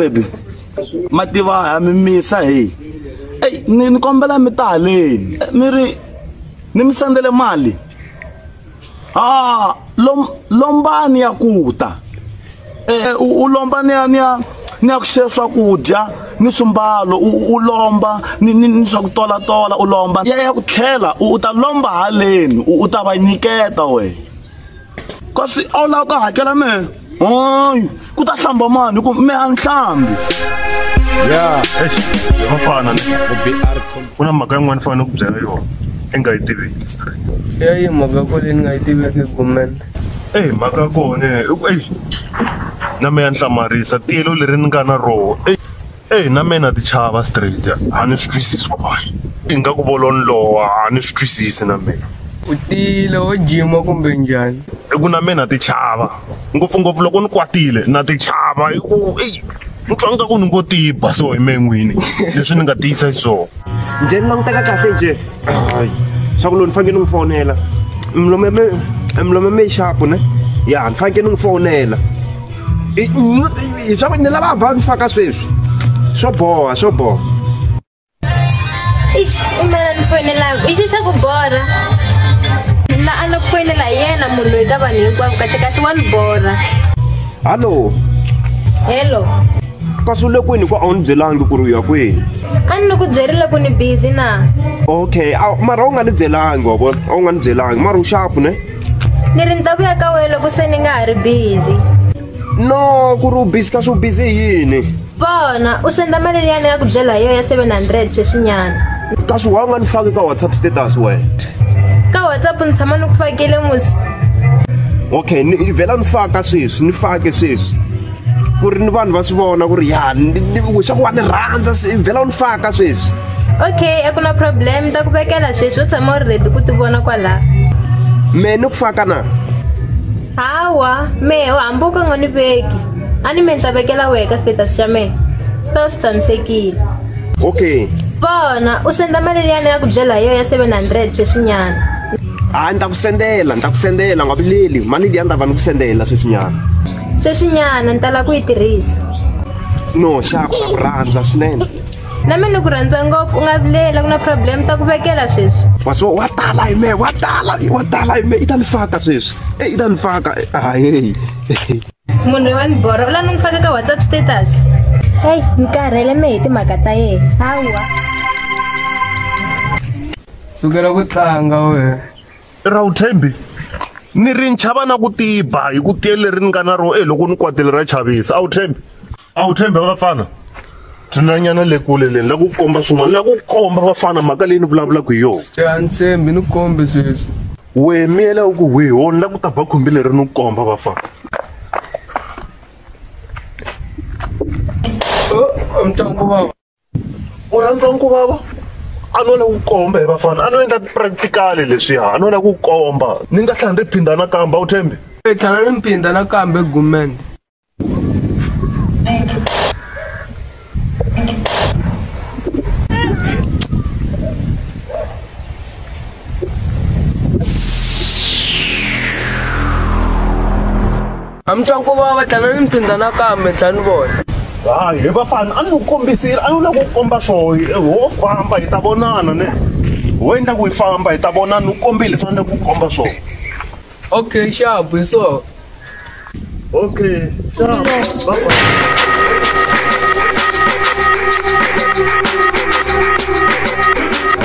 baby mativa ha mi misa hey ey ni kombela mi ta haleni mi ri ni mi sendele mali lombani ya kuta u lomba ni ya ku xava swakudya ni swimbalo u lomba ni swa ku tola tola u lomba ya ku tlhela u ta lomba haleni u ta va nyiketa we kasi a wu lava ku hakela mehe hayi ku ta hlamba mani hi ku me a ni hlambi ya vafana ku na mhaka yin'wana ni fanele ku byela yona i nga yi tiveki straight ya yi mhaka ko leyi ni nga yi tiveki gumende eyi mhaka kona eyi na me ya ni hlamarisa tiyelo leri ni nga na roho eyi na me na ti chava straight a ni swi twisisi ku hayi i nga ku volonlowa a ni swi twisisi na mina u tiyile wo jima kumbe njhani i ku na me na ti chava ngopfungopfu loko ni kwatile na ti chava i ku eyi ni twa nga ku ni ngo tiba so hi me n'wini leswi ni nga tiyisa xiswona njhe ni languteka kahle njhe hayi swa ku loyi ni fanekele ni n'wi fonela milomo me xapu ne ya ni fanekele ni n'wi fonela swa ku ni lava va ni faka sweswi swo boha swo boha ix i mana ni fonelaka i xi xa ku borha la a ni ku fonela hi yena munhu loyi ka vanhu hinkwavo kahle kahle wa ni borha hallo hello kasi u le kwini ku a wu ni byelangi ku ri u ya kwini a ni ku byerile ku ni busy na okay mara u nga ni byelangi wa vona a wu nga ni byelangi mara u xapu ne ni ri ni ta vuya ka wena loko se ni nga ha ri busy no ku ri u busy kasi u busy hi yini vona u senda mali liyani ya ku byela hi yo ya 700 sweswinyana kasi wa nga ni faki ka WhatsApp status wena ka WhatsApp ni tshama ni ku fakile musi okay ni vhela ni faka sweswi ni fake sweswi ku ri ni vanhu va swi vona ku ri ya swa ku wa ni rhandza vhela u ni faka sweswi okay a ku na problem ta ku vekela sweswi u tshama u ri ready ku ti vona kwalaho me ni ku faka na hawa mehe u hambuka nga ni veki a ni me ni ta vekela wehe ka status xa mehe swi ta va swi tshamisekile okay vona u senda mali liyani ya ku byela hi yo ya 700 sweswinyana a ni ta ku sendela ni ta ku sendela nga vileli mali liya ni ta va ni ku sendela sweswinyana sweswinyana ni tala ku yi tirhisa no xapu na ku rhandza swinene na mina ni ku rhandza ngopfu u nga vileli a ku na problem ta ku vekela sweswi wa swo wa tala hi mehe wa tala wa tala hi mehe i ta ni faka sweswi i ta ni faka hayi munhu loyi wa ni borha u lava ni n'wi faka ka WhatsApp status heyi ni karhele mehe hi timhaka ta yena hawa sukela ku tlanga wehe ra u thembi ni ri ni chava na ku tiba hi ku tiye leri ni nga na roho loko ni kwatile ra chavisa a wu thembi a wu thembi vafana thinanyana le kule leni la ku komba swin'wana la ku komba vafana mhaka leyi ni vulavulaka hi yona ya ni tshembi ni kombe sweswi we miyela u ku wihi wo ni la ku ta ba khumbi leri ni ku komba vafana mntwangu vava u rhandza nkuvava a no la ku komba hi vafana a no endla practical leswiya a no la ku komba ni nga tlhela ni ri phinda nakambe a wu thembi tlhela ni phinda nakambe gumende amtwangu vava tlhela ni phinda nakambe tlhela ni vona hayi hi vafana a ni ku kombisile a ni la ku komba swoho ho famba hi ta vonana ne ho endla ku hi famba hi ta vonana ni ku kombile leswi a ni la ku komba swona okay xapu hi swona okay xapu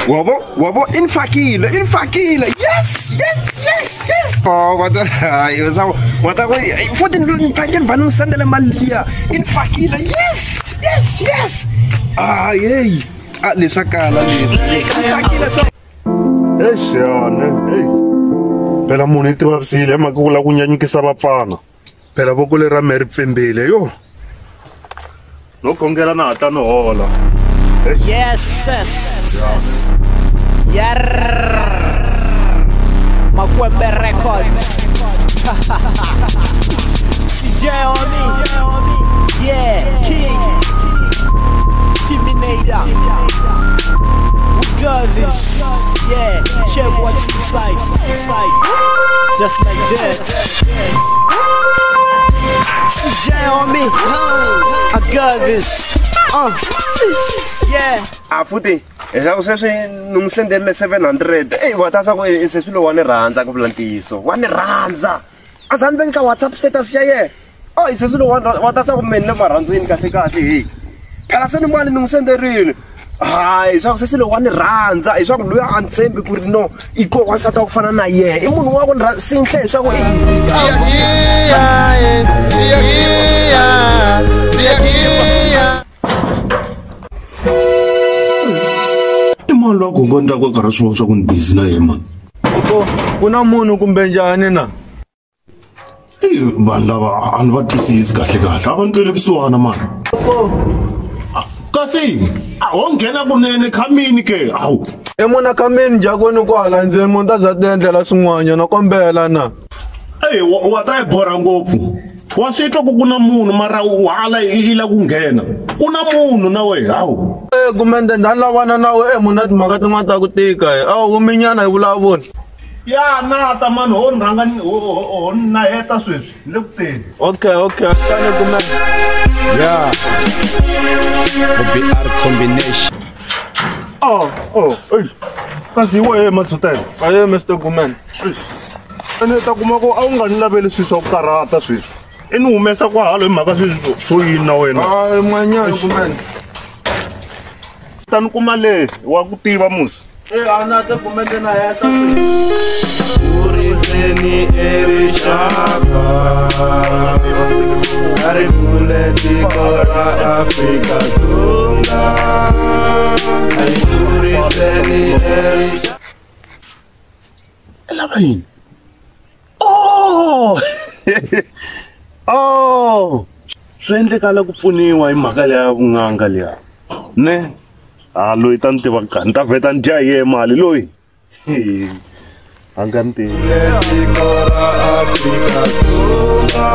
wabo wabo i ni fakile i ni fakile yes yes yes yes oh what what futhi ni fanekele ni va ni n'wi sendele mali liya i ni fakile yes yes yes ah hey a leswa kala leswi ni fakile so exana hey phela munhu i tivavisile hi mhaka ku lava ku nyanyukisa vapfana phela voko leri ra mehe ri pfimbile yo no khongela na hatla ni hola yes yes yar Makwembe Records CJ on me yeah King Terminator we got this yeah check what's inside just like that CJ on me I got this. Yeah. Afuti, leswaku sweswi ni n'wi senderile 700. Eyi wa ta swa ku sesi lowu wa ni rhandza ku vula ntiyiso. Wa ni rhandza. A za ni veke ka WhatsApp status xa yena. Oh, sesi lowu wa ta swa ku me ni le marhandzwini kahle kahle hi. Phela se ni mali ni n'wi senderile. Hayi, swa ku sesi lowu wa ni rhandza, hi swa ku luya a ni tshembi ku ri no i ko wansati wa ku fana na yena. I munhu wa ku ni rhandza sinhle hi swa ku I mani loyi a gongondzaka nkarhi swin'wana swa ku ni busy na yena mani? Ku na munhu kumbe njhani na? Vanhu lava a ni va twisisi kahle kahle, a va ni tweli kusuhana mani. Kasi a ho nghena kunene khamini ke awu. I munhu khamini njakoni kwala ndzeni munhu ta za ti endlela swin'wanyana kombela na. Eyi wa ta yi borha ngopfu. Wa swi twa ku ku na munhu mara hala i la ku nghena. Ku na munhu na wehe hawu. Kumbe ndani lavana na wehe munhu na timhaka tin'wana ta ku tika he. Awu huminyana hi vulavula. Ya na ta mani ho ni rhanga ho ni na heta sweswi ni le ku teni. Okay okay xana kumbe. Yeah. BR combination. Oh oh ey. Kasi wehe Matshutela. Aye Mr. Gumene. Ene ta kuma ku a wu nga ni laveli swilo swa ku karhata sweswi. I ni humesa kwahalo hi mhaka sweswi swo yini na wena. Hayi n'wanyana Gumene. Ta ni kuma le wa ku tiva musi. A na ta Gumene na heta sweswi. Kuriseni erixaka a ri kule tiko ra Afrika-Dzonga. A yi kuriseni erixaka. Lava yini? Oh! Oh! Swi endlekala ku pfuniwa hi mhaka leya vun'anga liya. Ne? A loyi ta ni tiva ni ta vheta ni dya hi yehe mali loyi. A nga ni tivi. Tiko ra Afrika-Dzonga.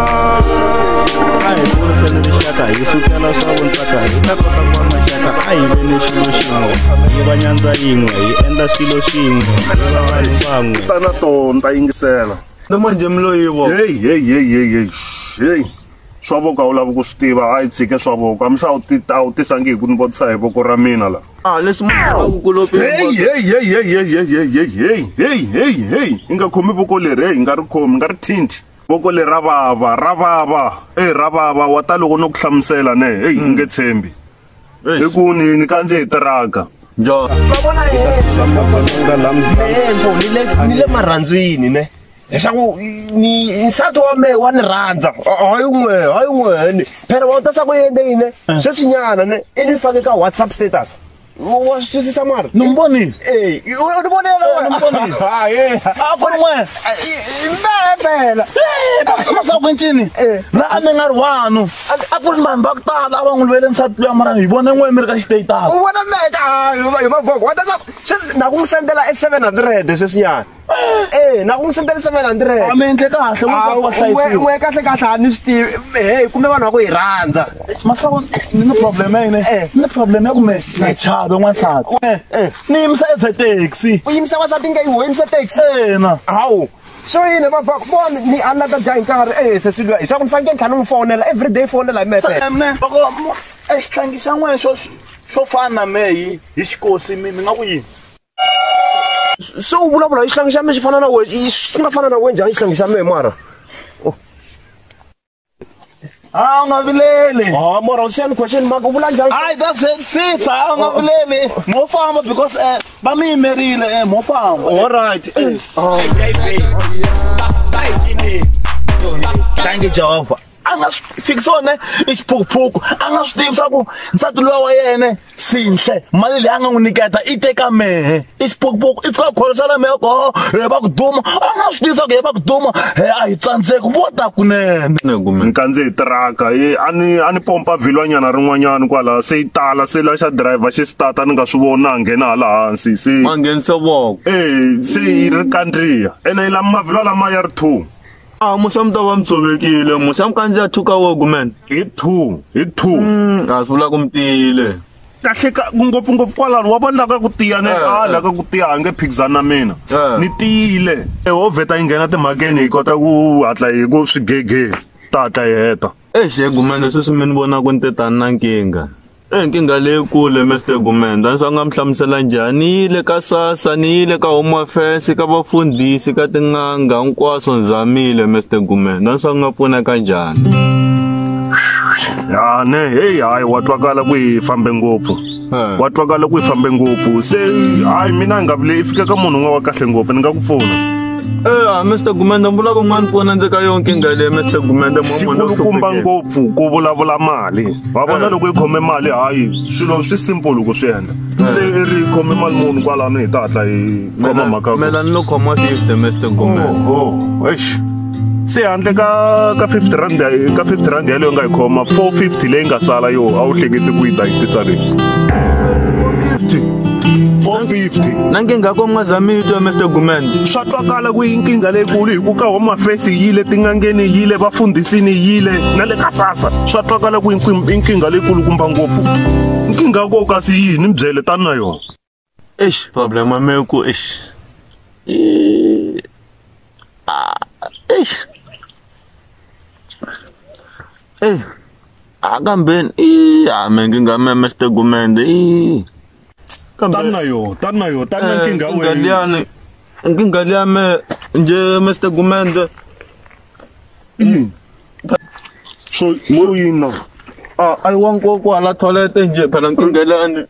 A hi kuriseni rixaka hi sukela swa vuntsaka hi ta kota ku va maxaka a hi veni xilo xin'we hi va nyandza yin'we hi endla swilo swin'we hi va vanhu van'we. Ta na tona ta yingisela. Na manje mloyi vo. Hey hey hey hey hey. Hey. Swa voko a wu lavi ku swi tiva a yi tshike swa voko a mi swa a wu tisangi hi ku ni vutisa hi voko ra mina la. Ah leswi munhu a ku kulopi. Hey hey hey hey hey hey hey hey hey hey hey i nga khomi voko leri hey i nga ri khomi nga ri thinti. Voko leri ra vava ra vava eh ra vava wa ta loko no ku hlamusela ne hey i nge tshembi. Hi ku ni kandze hi tiraka. Njhani? Ni le marhandzwini ne. Leswaku ni nsati wa mehe wa ni rhandza hayi n'we hayi n'we ni phela wa ta swa ku endle yini sweswinyana ne i ni fake ka WhatsApp status wa swi twisisa mara ni n'wi vonile eh u ni vonile ni n'wi vonile a ku ri n'we mehe phela maswaku ncini la a ni nga ri vanhu a ku ri vanhu va ku tala a va n'wi lwele nsati luya mara hi vone n'we mi ri ka xiteyitasi u vona mehe hi mavoko wa ta swa na ku n'wi sendela e 700 sweswinyana. Eh, na ku n'wi sendela 700. A mi endle kahle n'we kahle kahle a ni swi tivi hey kumbe vanhu va ku hi rhandza. Maswaku ni na problem ya yini? Ni na problem ya ku me na chave n'wansati. Ni yimisa as a taxi. U yimisa wansati nge yi yimisa taxi. Ena. Hawu. So yini va va vona ni a la ta dya hi nkarhi eh sesi luya hi swa ku ni fanekele ni tlhela ni n'wi fonela everyday fonela hi mehe. Mne loko exihlangi xa n'wehe xo fana na mehe hi xikosi mi nga ku yini? Se u vulavula hi xihlangi xa mehe xi fana na wehe xi nga fana na wehe njhani xihlangi xa mehe mara? A u nga vileli. Ah mara u send question mark u vula njhani? Hayi ta swi sisa a u nga vileli. Mo famba because va mi yimerile mo famba. All right. Xangi Jehovha. A nga swi fiki swona i xiphukuphuku a nga swi tivi swa ku nsati luya wa yena Sinhle mali leyi a nga n'wi nyiketa i teka mehe i xiphukuphuku i fika khorwisana mehe ko he va ku duma a nga swi tivi swa ku he va ku duma he a hi tsandzeki vo ta kunene. Ni kandze hi tiraka a ni pompa vhilwanyana rin'wanyana kwala se yi tala se la xa driver xi start ni nga swi voni na nghena hala hansi se ma nghenisa voko eh se yi ri kandziya ene lama mavhilwa lama ya ri 2. Ah musa mi ta va mi tshovekile musa mi kandziya 2 ka wo Gumene. Hi 2 hi 2. A swi vula ku mi tiyile. Kahle ka ngopfu ngopfu kwalano wa vona ka ku tiya ne a la ka ku tiya a nge phikizani na mina. Ni tiyile. Ho vheta yi nghena timhakeni hi kota ku hatla hi ku swigege ta hatla hi heta. Eish Gumende sweswi mi ni vona ku ni te tani na nkingha. Nkingha leyikulu Mr Gumende a ndzi nga mi hlamusela njhani ni yile ka SASSA ni yile ka Home Affairs ka vafundhisi ka tin'anga hinkwaswo ni zamile Mr Gumende a ndzi nga pfuneka njhani. Ya ne hey hayi wa twakala ku yi fambe ngopfu. Wa twakala ku yi fambe ngopfu se hayi mina nga vule i fika ka munhu un'we wa kahle ngopfu ni nga ku pfuna. Mr Gumende vula ku nga ni pfuna ndzi ka yona nkingha leyi Mr Gumende xikulukumba ngopfu ku vulavula mali wa vona loko yi khome mali hayi swilo swi simple ku swi endla se i ri khome mali munhu kwalano hi ta hatla hi khoma mhaka mina ni lo khoma 50 Mr Gumende oh eish se handle ka 50 rand ka 50 rand yaleyo nga yi khoma 450 leyi nga sala yo a wu hleketi ku yi ta yi tisa rini 450 na nkingha ko nga zami twa Mr Gumende swa twakala ku yi nkingha leyikulu hi ku ka Home Affairs yile tin'angeni yile vafundhisini yile na le ka SASSA swa twakala ku i nkingha leyikulu kumba ngopfu nkingha ko kasi yini ni byele tani na yona eish problem ya mehe ku eish eish kambeni me nkingha me Mr Gumende tani na yo tani na nkingha wena nkingha liya me nje Mr Gumende so yini na a yi wa nkoka hala toilet nje phela nkingha liyani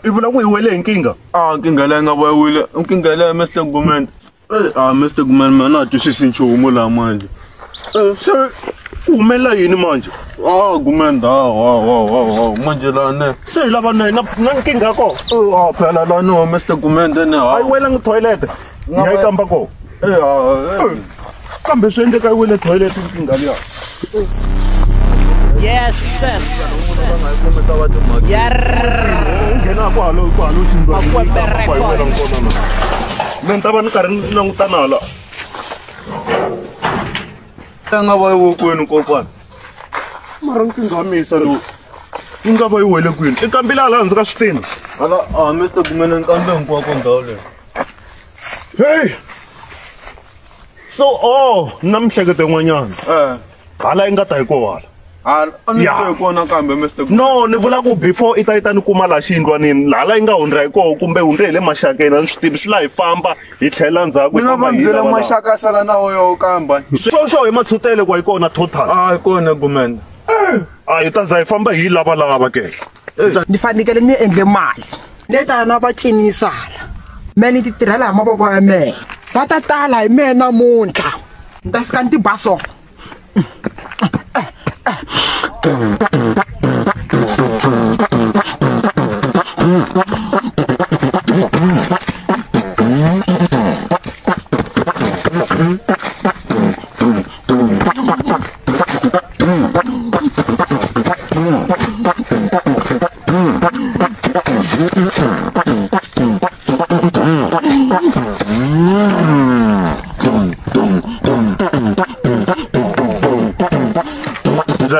i vula ku yi wele hi nkingha nkingha liya nga vuyiwile nkingha liya Mr Gumende Mr Gumende mina a twisisi nchumu laha manje se ku humelela yini manje Gumende manje lani se hi lava na nkingha ko phela lani wa Mr Gumende ne a yi welangi toilet ya yi kamba ko kambe swi endleka yi wele toilet nkingha liya. Yes sis. Nghena kwalo kwalo xindlwana me ni ta va ni karhi ni langutana hala nga va yi kwini kokwana mara nkingha misa lowu yi nga va yi wele kwini i kambile hala hansi ka switina hala Mr Gumende ni kambe hinkwako ndhawu leyi hey so na mihleketo yin'wanyana hala yi nga ta hi koho hala No, ni vula ku before i ta yi ta ni kuma laha xiyindlwanini hala yi nga hundza hi koho kumbe hundze hi le maxakeni a ni swi tivi swi laha hi famba hi tlhela ndzhaku mina va byela maxaka a sala na wo yo kamba swo hi matshutele ku hi kona total hi kona Gumende hi ta za hi famba hi lavalava ke ni fanekele ni endle mali ni ta na va cinisala me ni ti tirhela hi mavoko ya mehe va ta tala hi mehe namuntlha ni ta fika ni ti ba so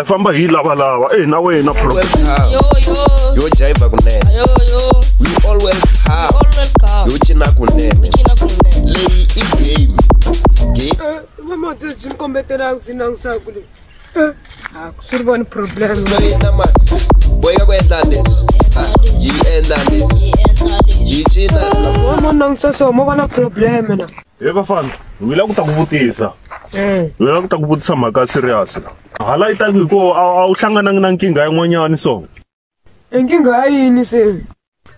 Famba hi lavalava na wena pro yo jive kunene we all welcome yo cina kunene leyi i game game mama byi ni kombetela ndzi langutisaka le a swi ri voni problem boyeka ku endla leswi yi endla leswi yi cina mo langutisa so mo va na problem na he vafana hi la ku ta ku vutisa hi la ku ta ku vutisa mhaka serious hala yi ta ku hiko a wu hlanganangi na nkingha yin'wanyani so nkingha ya yini se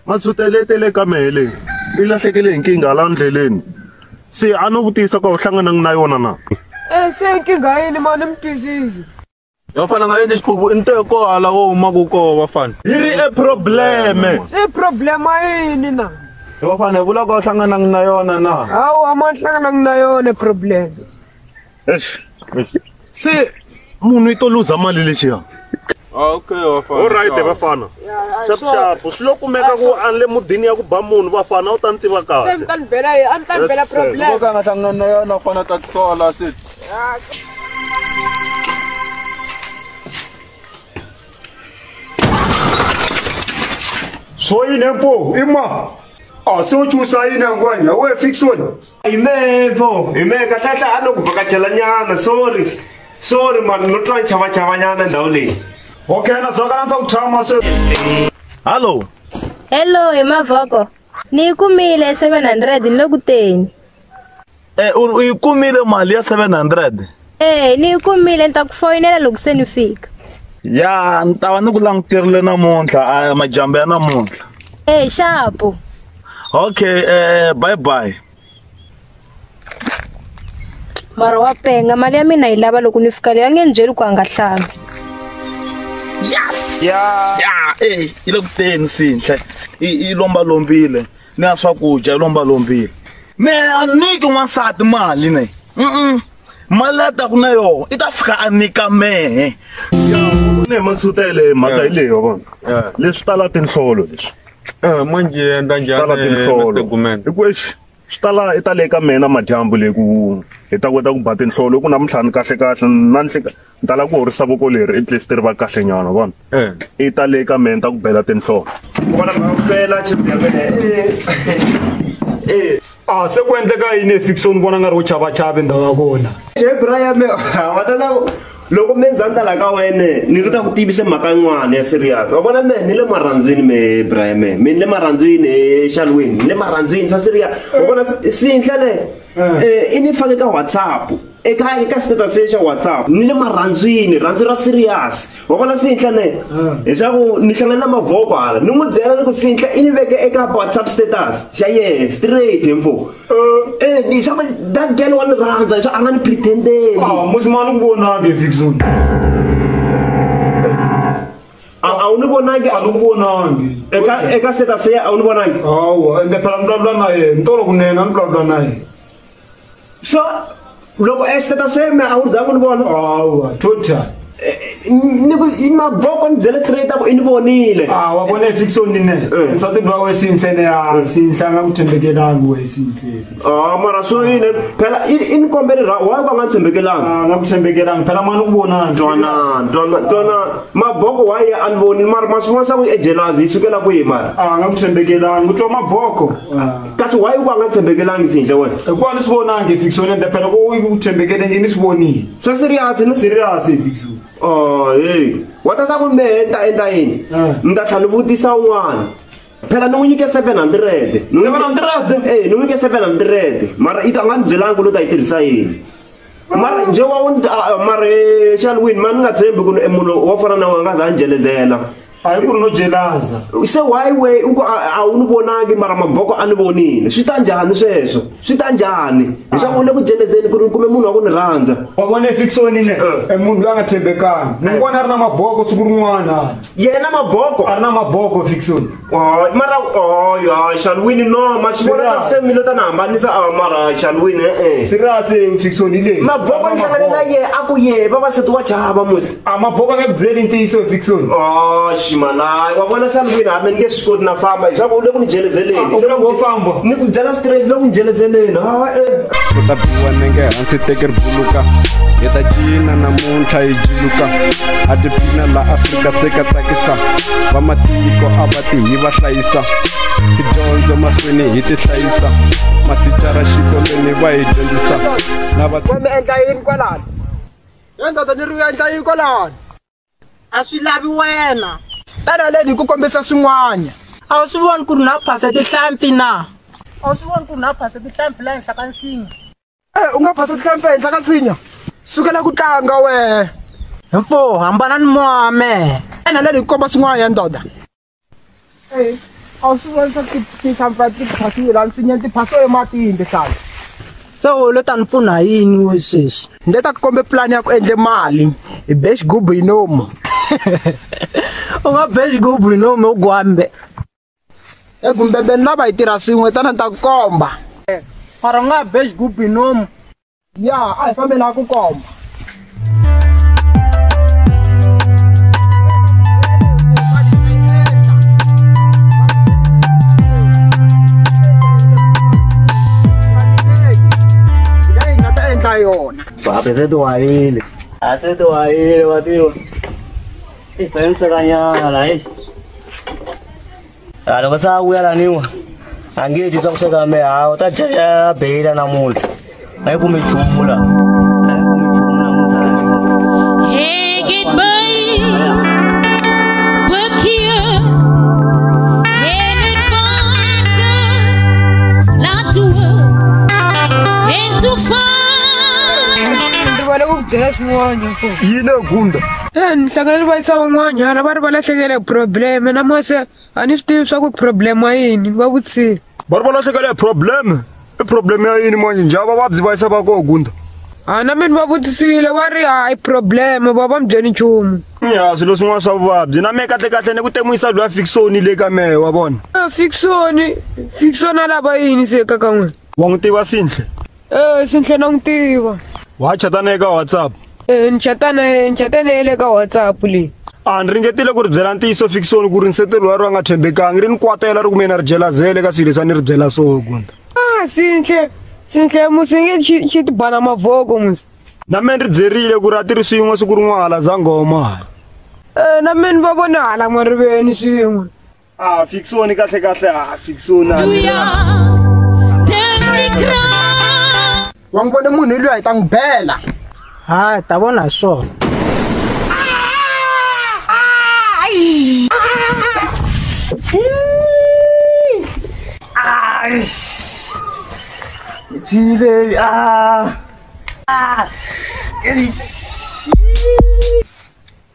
matshuteletele ka mehe i lahlekele hi nkingha la ndleleni se a no vutisa ku a wu hlanganangi na yona na se nkingha yini ma ni mi twisisi vafana nga endli xiphupu i nteko hala wo humaka koho vafana yi ri e probleme se problema yini na vafana hi vula ku a wu hlanganangi na yona na hawa ma hlanganangi na yona problem eish se munhu i to luza mali lexiya okay vafana alright vafana xap xap swi lo kumeka ku a le mudini ya ku ba munhu vafana u ta ni tiva kahle se mi ta ni bela a ni ta ni bela problem ka nga hlangana na yona fana ta tisola se So yini mpo ima a so chusa yini ngwanya we fixon ime mpo ime kahlahla a no ku vhakachela nyana sorry Sorry man, no twa chavachavanyana ndhawu leyi. Okay, na zwakala ndza ku tshama se. Hello. Hello, hi Mavoko. Ni yi kumile 700 ni le ku teni. U yi kumile mali ya 700? Ni yi kumile, ni ta ku foyinela loko se ni fika. Ya, ni ta va ni ku languterile namuntlha, majambu ya namuntlha. Xapo. Okay, bye bye. Mara wa penga, mali ya mina yi lava loko ni fika leyi, a nge ni byeli ku a nga hlambi. Yes! Yeah! Yi le ku teni Sinhle. I lombalombile. Ni ya swakudya yi lombalombile. Me a nyiki n'wansati mali ne. Mali ya ta ku na yona i ta fika a nyika mehe. Ne matsutele mhaka hi leyi wa vona. Leswi tala tinhlolo leswi. Manje endla njhani Mr. Gumede? Hi ku exi swi tala i ta le ka mina madyambu leyi ku hi ta kota ku ba tinhlolo ku namuntlha ni kahle kahle na ni tala ku horisa voko leri at least ri va kahle nyana vona. I ta le ka mina ni ta ku bela tinhlolo. Vona ma fela chips ya mina. Se ku endleka yini eFiction vona nga ri u chavachavi ndhawu ya kona. Che Brian me wa ta loko me ndzani ta la ka wena ni ri ta ku tivisa mhaka yin'wana ya serious. Wa vona me ni le marhandzwini me Brian me ni le marhandzwini exalweni ni le marhandzwini swa serious. Wa vona Sinhle ne i ni fake ka WhatsApp eka status xa WhatsApp ni le marhandzwini rhandzu ra serious. Wa vona Sinhle ne leswaku ni hlangana na Mavoko hala ni n'wi byela ni ku Sinhle i ni veke eka WhatsApp status xa yena straight mfo. Ni xa that girl wa ni rhandza xa a nga ni pretendeli. Musimani ku vonangi Fiction. A wu ni vonangi? A ni ku vonangi. Eka status ya a wu ni vonangi? Hawa, ende phela ni vulavula na yena, ni tolo kunene a ni vulavula na yena. So loko e status ya me a wu zangi u ni vona? Hawa, total. Ni ku Mavoko ni byele straight ku i ni vonile. Wa vona Fiction ne. Nsati loyi wa Sinhle ne ya Sinhle a nga ku tshembekelangi we Sinhle. Mara swo yini phela i ni kombele ra wa ka nga tshembekelangi. A nga ku tshembekelangi phela mani ku vonangi. Twana Mavoko wa ye a ni voni mara ma swi vona swa ku e jealous yi sukela kwihi mara? A nga ku tshembekelangi u twa Mavoko. Kasi why u ka nga tshembekelangi Sinhle wena? Hikuva ni swi vonangi Fiction ende phela ku u tshembekelangi ni swi vonile. Swa serious ni serious Fiction. Hey. Wa ta ku me ta endla yini? Ni ta tlhela ni vutisa un'wana. Phela ni n'wi nyike 700. 700? Ni n'wi nyike 700. Mara i ta nga ni byelangi ku lo ta yi tirhisa yini. Mara nje wa mara Shalwin mani nga tshembi ku munhu wo fana na wena nga za a ni jelezela. A hi ku ri no jelaza. Se why we u ku a wu ni vonangi mara Mavoko a ni vonile. Swi ta njhani sweswo? Swi ta njhani? Leswaku u le ku jelezeni ku ri ni kume munhu wa ku ni rhandza. Wa vona Fiction ne? Munhu loyi a nga tshembekangi. Ni vona a ri na Mavoko siku rin'wana. Yena Mavoko? A ri na Mavoko Fiction. Mara Shalwini no, ma swi vona se mi lo ta ni hambanisa mara Shalwini Serious Fiction leyi. Mavoko ni hlangane na yena a ku ye vavasati wa chava musi. Mavoko a nga ku byeli ntiyiso Fiction. Ximalaya wa vona Shalwini hambi ni nge swi koti na famba leswaku u le ku ni jelezeleni. U le ku famba. Ni ku byela straight le ku ni jelezeleni. Ku ta biwa nenge hansi teke ri buluka. Hi ta cina namuntlha hi jiluka. A tiphina la Afrika se ka tsakisa. Va matiko a va ti hi va hlayisa. Tidyondzo mahlweni hi ti hlayisa. Mathicara xikolweni va hi dyondzisa. Na va mi endla yini kwalano? Yendza ni ri u endla yini kwalano? A swi lavi wena. Tana leni ku kombisa swin'wana. A wu swi voni ku ri na phasa tihlampfi na? A wu swi voni ku ri na phasa tihlampfi la henhla ka nsinya? U nga phasa tihlampfi ehenhla ka nsinya? Sukela ku tlanga wehe. Mfo, hambana ni moya mehe. Tana leni ku komba swin'wana ya ndoda. A wu swi voni swa tihlampfi ti phasiwe la nsinyeni ti phasiwe ematini tihlampfi. Se u lo ta ni pfuna yini we sweswi? Ni ta ku kombe pulani ya ku endle mali hi be xigubu hi nomu. U nga be xigubu hi nomu u gwambe. Gumbembeni lava hi tirha swin'we tana ni ta ku komba. Mara u nga be xigubu hi nomu. Ya, a hi fambi la ku komba. Yona. Papi se tiwayile. A se tiwayile wa tiva. I fensekanyana exi. A loko se a vuya laniwa a nge dyi swa ku sweka mehe ha u ta dya ya beyila namuntlha. A yi kumi nchumu la. A yi kumi nchumu namuntlha. byela swin'wana ko. Yini Gunda? Ni hlangane va yisa van'wanyana va ri va lahlekele problem na mase a ni swi tivi swa ku problem ya yini va vutisile. Va ri va lahlekele problem? I problem ya yini manje njhani vavabyi va yisa va koho Gunda? A na mina va vutisile va ri hayi problem va va mi byeli nchumu. Ya swilo swin'wana swa vuvabyi na mehe kahlekahle ni ku temuhisa luya Fiksoni le ka mehe wa vona. Fiksoni Fiksoni a lava yini se ka ka n'wina? Wa n'wi tiva Sinhle? Sinhle na n'wi tiva. Wa chata na ye ka WhatsApp? Ni chata na ye, ni chata na ye le ka WhatsApp leyi. A ni ringetile ku ri byela ntiyiso Fiksoni ku ri nsetelo wa ri va nga tshembekangi ri ni kwatela ri ku mina ri jelazele ka swilo leswi a ni ri byela swoho Gunda. Sinhle Sinhle musi nge xi ti bana mavoko musi. Na mina ni ri byerile ku ri a ti ri swin'we siku rin'wana hala Zangoma. Na mina va vona hala mariveni swin'we. Fiksoni kahle kahle Fiksoni. Wa n'wi vona munhu luya hi ta n'wi bela. Ha ta vona swona.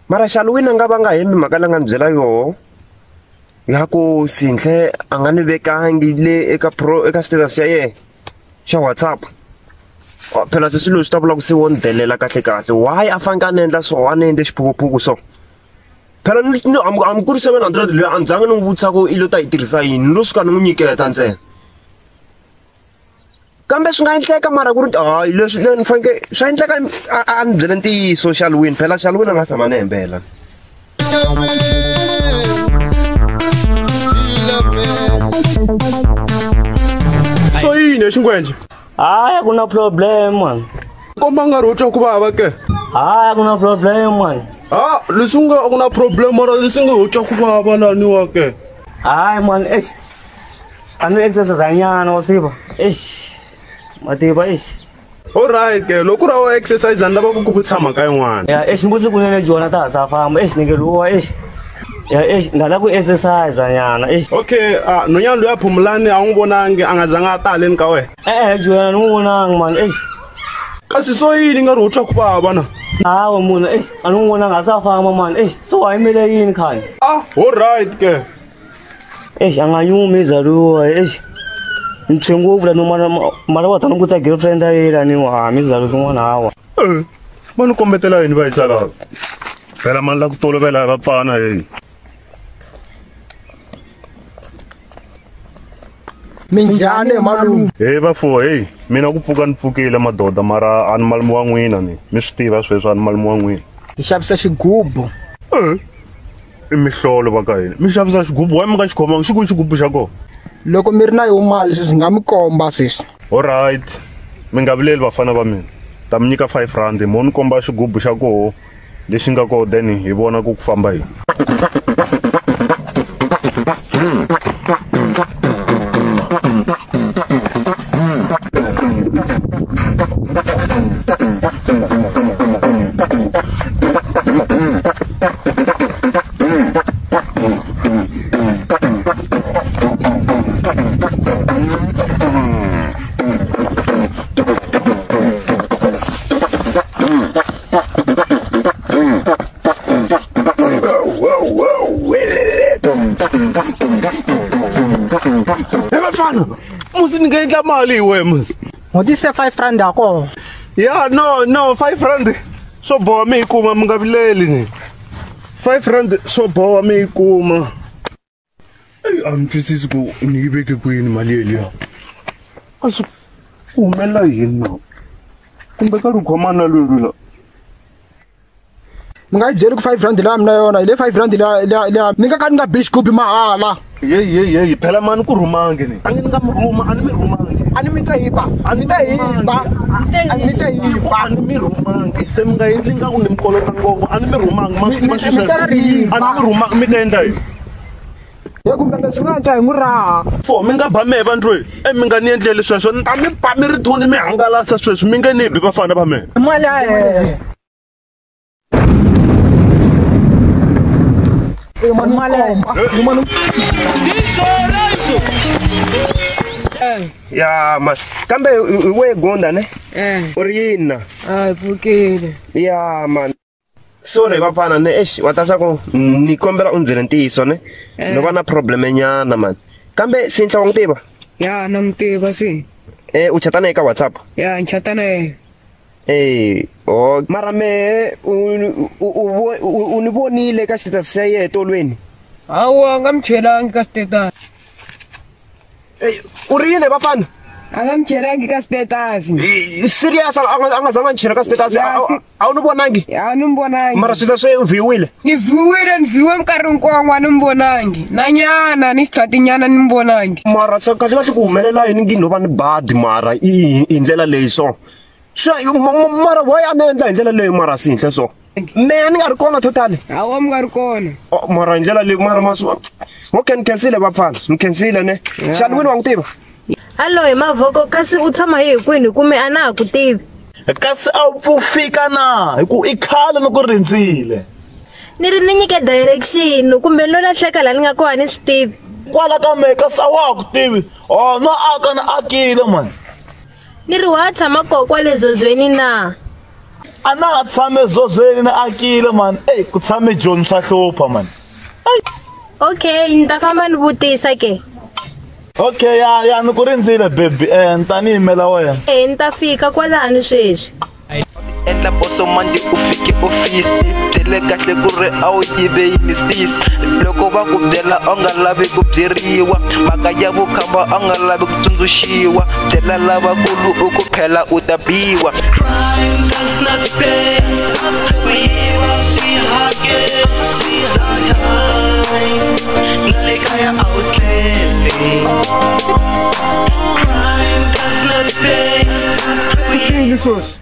Mara Xaluwini a nga va nga hembi mhaka la nga ni byela yoho ya ku Sinhle a nga ni vekangi le eka pro eka status ya yena xa WhatsApp. Phela se swilo swi ta vula ku se wo ni delela kahle kahle. Why a faneke a ni endla so a ni endle xiphukuphuku so? Phela ni a ku ri 700 loyi a ni zangi ni n'wi vutisa ku i lo ta yi tirhisa yini ni lo suka ni n'wi nyiketa ntsena. Kambe swi nga endleka mara ku ri hayi leswi ni faneke swa endleka a ni byele ntiyiso Xaluwini phela Xaluwini a nga tshama ni hembela. So yini xingwenje? Hayi ku na problem man. Komba nga ri u twa ku vava ke? Hayi ku na problem man. Leswi nga ku na problem mara leswi nga u twa ku vava laniwa ke? Hayi man, eish. A ni exercise nyana wa swiva. Eish. Mativa eish. Alright ke loko ra wa exercise ni lava ku ku tshama ka yin'wana. Ya eish mbuzi kunene jona ta ha famba eish ni nge luwa eish. Ya eish nga la ku exercise nyana eish. Okay, nonyana luya Phumulani a n'wi vonangi a nga zanga a ta haleni ka wena. Jona ni n'wi vonangi man eish. Kasi so yini nga ri u twa ku vava na? Hawa munhu eish a ni n'wi vonangi a sa famba man eish so wa yimele yini khani? Alright ke. Eish a nga nyumi zaluwa eish. Ni tshwe ngopfu la mara wa ta ni vutisa girlfriend ya yena ni wa mizalo swin'wana hawa. Va ni kombetela yini va yisa lava? Phela mani la ku tolovela va pfana hey. Minjhani malume? Hey vafo, hey, mina ku pfuka ni pfukile madoda mara a ni malume wa n'wina ni swi tiva sweswi a ni malume wa n'wina. Hi xavisa xigubu. I mihlolo va ka hina. Mi xavisa xigubu wa mi nga xi khomangi xi ku xigubu xa kona. Loko mi ri na yo mali sweswi nga mi komba sweswi. Alright. Mi nga vileli vafana va mina. Ta mi nyika 5 rand mo ni komba xigubu xa koho lexi nga koho then hi vona ku ku famba yini. Musi ni nga endla mali hi wehe musi. Ngotise 5 rand ya kona. Ya no 5 rand swo boha mi yi kuma mi nga vileli ni. 5 rand swo boha mi yi kuma. A ni twisisi ku ni yi veke kwini mali yeliya. Kasi ku humelela yini na? Kumbe ka lukhomana lwelu la. Mi nga yi byeli ku 5 rand leyi mina yona hi le 5 rand leya ni nga ka ni nga bi xigubu mahala. Ye phela mani ku rhumangi ni. A ni nga mi rhuma a ni mi rhumangi. A ni mi ta yiba a ni ta yiba a ni ta yiba a ni mi rhumangi se mi nga endli nga ku ni mi kolota ngopfu a ni mi rhumangi ma swi a ni mi rhumangi mi ta endla yini? Ye kumbe leswi nga antswa hi n'wi raha. Fo mi nga ba mehe vandlweni mi nga ni endleli sweswo ni ta mi ba mi ri thoni mi hangalasa sweswi mi nge ni bi vafana va mina. Mali ya yena. Ya ma kambe we gonda ne? U ri yini na? A hi pfukile. Ya man. Sorry vafana ne eish wa ta swa ku ni kombela u ni byela ntiyiso ne. No va na problem nyana man. Kambe Sinhla wa n'wi tiva? Ya na n'wi tiva si. U chata na yena ka WhatsApp? Ya ni chata na yena. Oh mara mehe u ni vonile ka status xa yena tolweni? Hawa a nga mi chelangi ka status. U ri yini vafana? A nga mi chelangi ka status. Serious a nga zanga ni chela ka status? A wu ni vonangi? A ni mi vonangi. Mara swilo swe u view-ile? Ni view-ile, ni view-e minkarhi hinkwawo a ni mi vonangi. Na nyana ni xitshwatinyana ni mi vonangi. Mara se kahle kahle ku humelela yini ngi no va ni badi mara hi ndlela leyi so. Mara why a ni endla hi ndlela leyi mara Sinhle so? Mehe ni nga ri kona totally. Hawa mi nga ri kona. Mara hi ndlela leyi mara maswi. Okay ni khensile vafana, ni khensile ne. Xana wini wa n'wi tiva? Hallo hi mavoko kasi u tshama hi kwini kumbe a na ha ku tivi? Kasi a wu pfu fika na hi ku i khale loko rindzile. Ni ri ni nyike direction kumbe no lahleka laha ni nga kona ni swi tivi. Kwala ka mehe kasi a wa ha ku tivi. Oh no aka ni akile man. Ni ri wa tshama kona kwale zozweni na? A na ha tshame zozweni ni akile man. Ey ku tshame Joni swa hlupha man. Okay ni ta famba ni vutisa ke. Okay ya ni ku rindzile baby ni ta ni yimela wena. Ni ta fika kwalano sweswi. Endla poso manje u fike office byele kahle ku ri a wu yive yini sis loko va ku byela a nga lavi ku byeriwa mhaka ya vukhamba a nga lavi ku tsundzuxiwa byela lavakulu u ku phela u ta biwa. Sweswi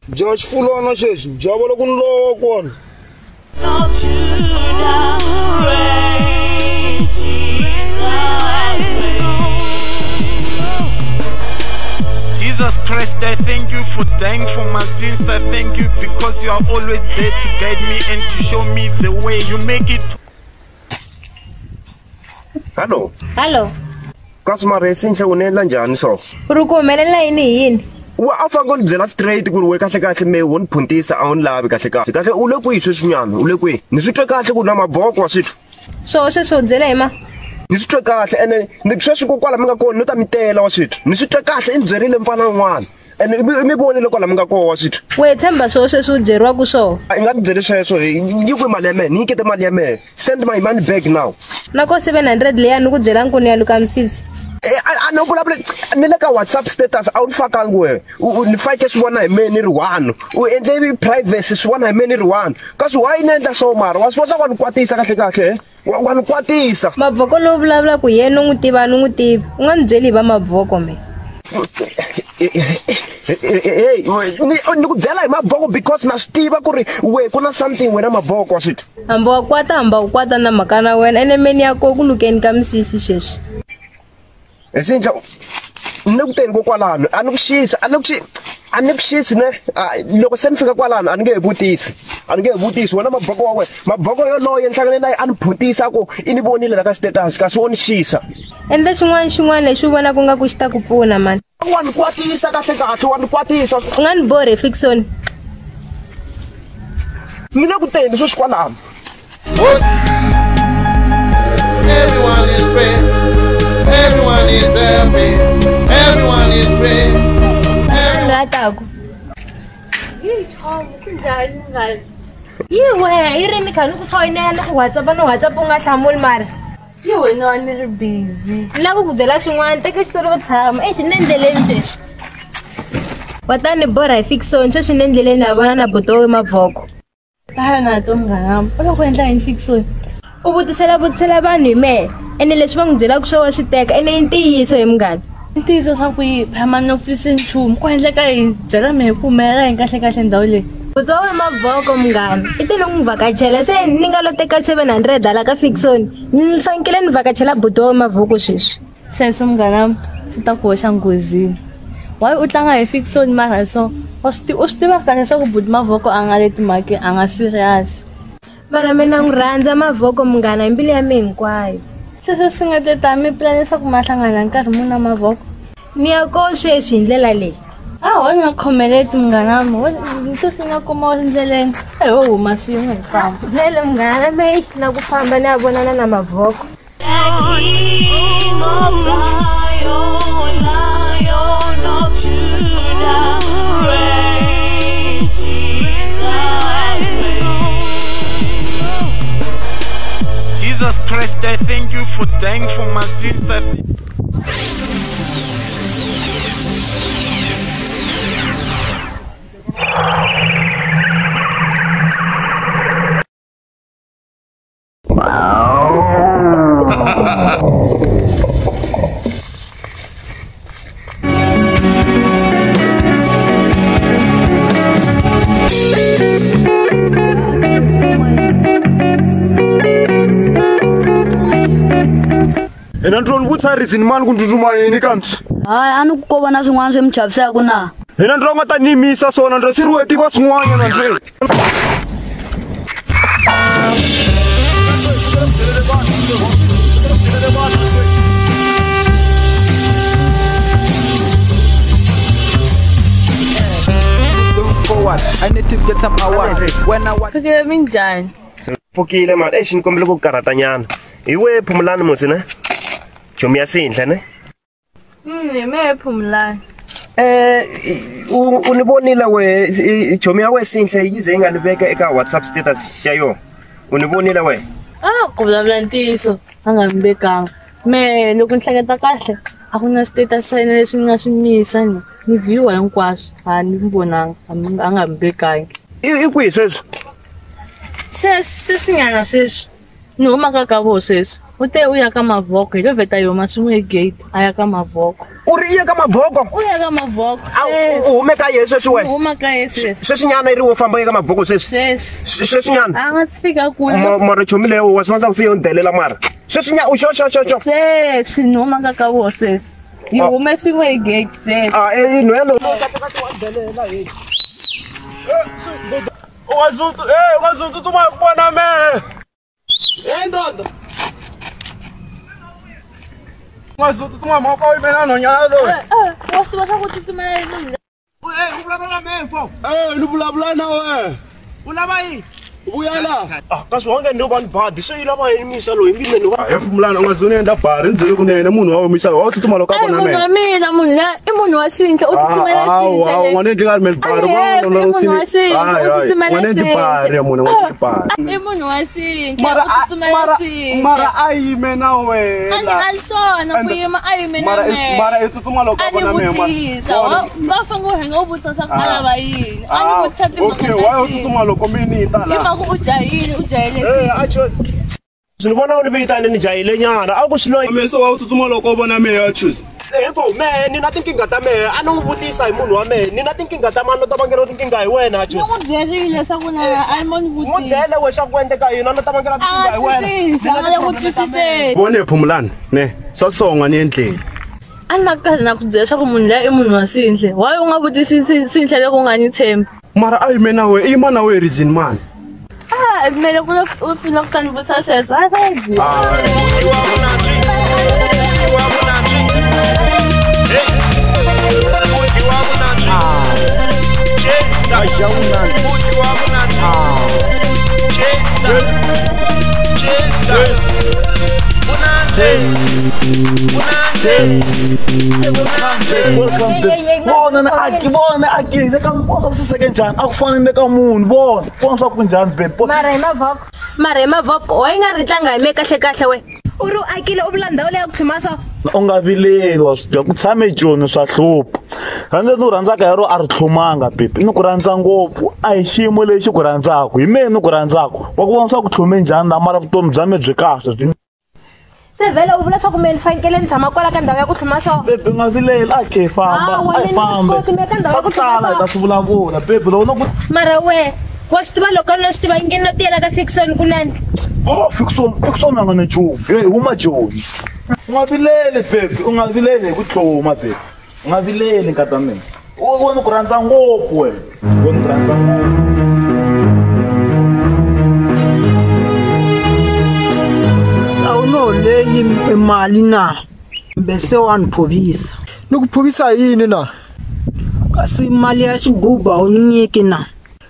bya xifulana xexi byava loko ni lowa kona. Jesus Christ, I thank you for dying for my sins. I thank you because you are always there to guide me and to show me the way. You make it. Hello. Hello. Kasi mara Sinhle u ni endla njhani so? U ri ku humelela yini hi yini? Wa a fanele u ni byela straight ku ri we kahle kahle me wo ni phuntisa a wu ni lavi kahle kahle. Kahle u le kwihi sweswinyana? U le kwihi? Ni swi twe kahle ku na mavoko wa switwa. Swoho sweswo u byela hi ma? Ni swi twe kahle ene ni sweswi ko kwala mi nga kona no ta mi tela wa switwa. Ni swi twe kahle i ni byerile mfana un'wana. Ene mi vonile kwala mi nga kona wa switwa. We tshemba swoho sweswi u byeriwaka swoho? I nga ni byeli sweswo yi kwi mali ya mehe ni nyikete mali ya mehe. Send my money back now. Na ko 700 leya ni ku byela ku ni ya luka misisi. A no vulavula ni le ka WhatsApp status a wu ni fakangi wehe. Ni fake swi vona hi mehe ni ri one. U endle privacy swi vona hi mehe ni ri one. Kasi why ni endla so mara? Wa swi vona wa ni kwatisa kahle kahle. Wa ni kwatisa. Mavoko lowu vulavulaka hi yena u n'wi tiva ni n'wi tivi. U nga ni byeli hi va mavoko me. Hey, ni ku byela hi mavoko because na swi tiva ku ri we ku na something wena mavoko wa switwa. Hamba wa kwata hamba u kwata na mhaka na wena ene meni ya ko ku lukeni ka misisi sweswi. Sinhla ni ku teni kokwalano a ni ku xisa a ni ku xisi ne loko se ni fika kwalano a ni nge he vutisi a ni nge he vutisi wena maboko wa wena maboko yoloye ni hlangane na a ni phutisa ku i ni vonile la ka status kasi wo ni xisa. Endla xin'wana xin'wana lexi u vonaka nga ku xi ta ku pfuna mani. Wa ni kwatisa kahle kahle wa ni kwatisa. U nga ni borhi Fickson. Ni le ku teni sweswi kwalano. Everyone is free. Everyone is happy. Everyone is free. Lataku. Yi wehe yi ri mi kha ni ku foyinela ku WhatsApp no WhatsApp u nga hlamuli mara. Yi wena ni ri busy. Ni lava ku ku byela xin'wana teka xitulu u tshama exi ni le ndleleni sweswi. Wa ta ni borha hi Fickson sweswi ni le ndleleni ha vona na buti wa mavoko. Tana na to munghana u lava ku endla yini Fickson? U vutisela vanhu hi mehe. Ene leswi va n'wi byelaka swona wa swi teka ene i ntiyiso hi munghana. Ntiyiso swa ku yi phama no ku twisi nchumu ku endleka yini byela mehe ku humelela yini kahle kahle ndhawu leyi. Buti wa mavoko munghana i tele n'wi vhakachela se ni nga lo teka 700 hala ka Fickson ni fanekele ni vhakachela buti wa mavoko sweswi. Sweswo munghana swi ta ku hoxa nghozini. Why u tlanga hi Fickson mara so u swi tiva kahle swa ku buti mavoko a nga le timhakeni a nga serious. Mara mina n'wi rhandza mavoko munghana hi mbilu ya mina hinkwayo. Se swi nga te ta mi plan leswaku ma hlangana nkarhi muni na Mavoko? Ni ya ko sweswi hi ndlela leyi. A ho nga khomeleti munghana wa mina, sweswi nga kuma u ri ndleleni. A hi ho huma swin'we hi famba. Vhele munghana meyi na ku famba ni ya vonana na Mavoko. King of Zion, Lion of Judah, reign, Jesus, reign. Jesus Christ, I thank you for dying for my sins. I Hina ndzi vutisa reason mani ku ndzi yini kambe. Hayi a ni ku ko vona swin'wana swi mi chavisaka na. Hina ndzi nga ta nimisa swona ndzi swi ri tiva swin'wana na ndzi. Forward, I need to get some hours. When I want. Fikile minjhani? Pfukile mani, exi ni kombela ku karhatanyana. Hi we Phumulani musi ne? Chomi ya Sinhle ne? Hi mehe Phumulani. U ni vonile we chomi ya we Sinhle yi ze yi nga ni veka eka WhatsApp status xa yona. U ni vonile we? Ah, ku vulavula ntiyiso a nga mi vekanga. Me loko ni hleketa kahle a ku na status xa yena leswi ni nga swi misa ni. Ni viewa hinkwaswo a ni mi vonanga a nga mi vekangi. I kwihi sweswi? Sweswinyana sweswi. Ni humaka ka voho sweswi. U te u ya ka Mavoko hi lo vheta yi huma swin'we hi gate a ya ka Mavoko. U ri i ya ka Mavoko? U ya ka Mavoko. U hume ka yena sweswi wena? U huma ka yena sweswi. Sweswinyana i ri wo famba u ya ka Mavoko sweswi? Sweswi. Sweswinyana? A nga si fika kule. Mara chomi leyo wa swi vona swa ku se yo ni delela mara. Sweswinyana u xo. Sweswi ni humaka ka voho sweswi. Yi hume swin'we hi gate sweswi. Ah, i nhwelo. U nga zu tsutsuma hi ku vona mehe. Ndoda. U nga zu tsutsuma mhaka u yimela nhwanyana loyi. Wa swi tiva swa ku tsutsumela yini munhu. U vulavula na mehe mfo. Ni vulavula na wehe. U lava yini? Vuya la. Ah, kasi wa nga ni va ni badi se yi lava yini misa loyi ngi mina ni va. He Phumulani u nga zu ni endla bari ni byele kunene munhu wa misa wa tsutsuma loko a vona mehe. Munhu wa mina munhu luya i munhu wa Sinhle u tsutsumela Sinhle. Hawa n'wana endli nga ri mele bari u munhu wa Sinhle u tsutsumela n'wana endli bari munhu wa endli bari. I munhu wa Sinhle u tsutsumela Sinhle. Mara a yime na wena. A ni ali swona ku yima a yime na mehe. Mara i tsutsuma loko a vona mehe. A ni vutisa va fanele u rhanga u vutisa swa ku a lava yini. A ni vutisa timhaka Okay, why u tsutsuma loko mini ta la? U jahile u jahile. A choose. Swi vona u ni vitane ni jahile nyana a ku swi loyi. Me so wa u tsutsuma loko u vona mehe a choose. Hikuva mehe ni na tinkingha ta mehe a ni n'wi vutisa hi munhu wa mehe ni na tinkingha ta mani no ta vangela tinkingha hi wena a choose. Ni n'wi byerile swa ku na a mo ni vutisa. N'wi byele we swa ku endleka yini a no ta vangela tinkingha hi wena. A nga le ku twisiseni. Vone Phumulani ne swa songa ni endleni. A ni na karhi na ku byela swa ku munhu luya i munhu wa Sinhle. Why u nga vutisi Sinhle loko u nga ni tshembi? Mara a yime na we i yima na we reason mani. Ah, mele ku u pfuna ku ta ni vutisa sweswo. A va byi. Vona aki vona aki le ka vona swi seke njhani a ku fani ne ka munhu vona vona swa ku njhani babe. Mara hi Mavoko wa yi nga ri tlanga hi me kahle kahle we. U ri u akile u vula ndhawu leyi ya ku tlhuma so. U nga vileli wa swi tiva ku tshame joni swa hlupha. Rhandza ni ku rhandzaka hi ro a ri tlhumanga babe ni ku rhandza ngopfu a hi xiyimo lexi ku rhandzaka hi mehe ni ku rhandzaka wa ku vona swa ku tlhume njhani la mara vutomi bya me byi kahle. Se vhele u vula swa ku me ni fanekele ni tshama kwala ka ndhawu ya ku tlhuma so. Babe u nga vileli a khe hi famba a hi fambe swa ku tala hi ta swi vulavula babe loko no ku. Mara we wa swi tiva loko no swi tiva nge no tiyela ka Fickson kunene. Oh Fickson a nga ni nchumu hey huma joni. U nga vileli babe u nga vileli hi ku tlhuma babe u nga vileli nkata mina. U ni ku rhandza ngopfu wena u ni ku rhandza ngopfu. ni holeli mali na bese wa ni phovisa. Ni ku phovisa yini na? Kasi mali ya xigubu a wu ni nyiki na?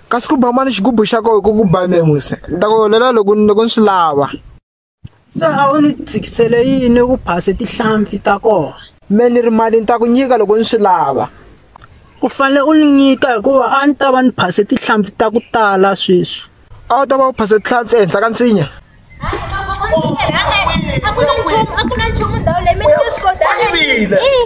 Kasi ku ba mani xigubu xa koho ku ba memusi. Ni ta ku holela loko ni swi lava. Se a wu ni tshikisele yini ku phase tihlampfi ta kona? Me ni ri mali ni ta ku nyika loko ni swi lava. U fanele u ni nyika hikuva a ni ta va ni phase tihlampfi ta ku tala sweswi. A wu ta va u phase tihlampfi ehenhla ka nsinya? A ku na nchumu ndhawu leyi mina ni swi kota.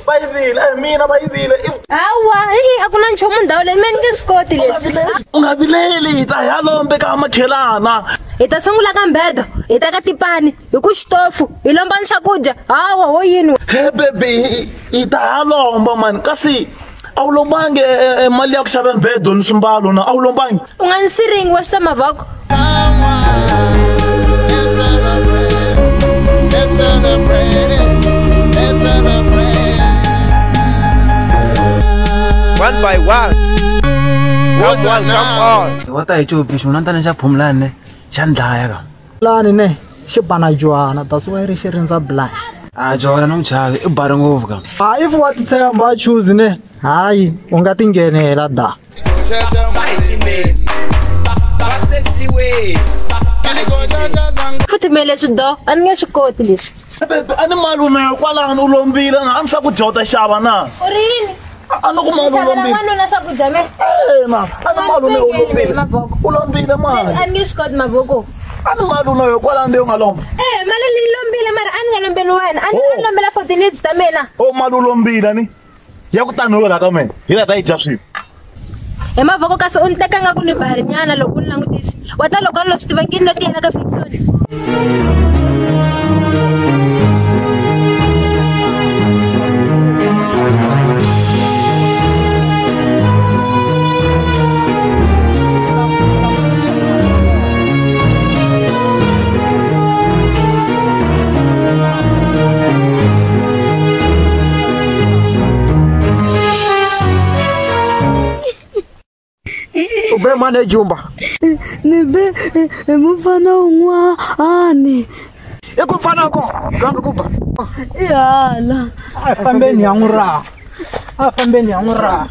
Va yivile, mina va yivile. Hawa, a ku na nchumu ndhawu leyi mina ni nge swi koti leswi. U nga vileli, hi ta ya lombe ka makhelana. Hi ta sungula ka mbedo, hi ta ka tipani, hi ku xitofu, hi lomba ni swakudya. Hawa, ho yini? He baby, hi ta ya lomba mani, kasi a wu lombangi mali ya ku xava mbedo ni swimbalo na a wu lombangi. U nga ni siringi wa swa mavoko. Let's celebrate it. Let's celebrate. One by one. Come on, come on. What are you doing? Xi na xa phumulani ne xa ndlaya ka. Lani ne xi bana jwana, that's why ri xi rindza blind. A jona no chavi i bari ngopfu ka. Ah, if wa ti tshemba choose ne, hayi u nga ti nghenela da. Futhi me leswi do a ni nge swi koti leswi. Bebe a ni mali u nayo kwalano u lombile na a ni swakudya u ta xava na? U ri yini? A ni ku mali u lombile. N'wanuna swakudya me? Ina, a ni mali u nayo u lombile. U lombile mali. Leswi a ni nge swi koti mavoko. A ni mali u nayo kwalano leyi u nga lomba. Mali leyi lombile mara a ni nga lombeli wena, a ni lombela for ti-needs ta mina. O mali u lombile ni? Ya ku tani la ka mina, hi la ta yi dya swilo. Hi mavoko kasi u ni teka nga ku ni barinyana loko u ni langutisa. Wa ta loko a ni lo swi tiva ngi ni lo tiyela ka Fickson. U be mani ejumba? Ni be mufana un'wana. I ku mfana ko lwanga ku ba. I hala. A fambeni ya n'wi raha. A fambeni ya n'wi raha.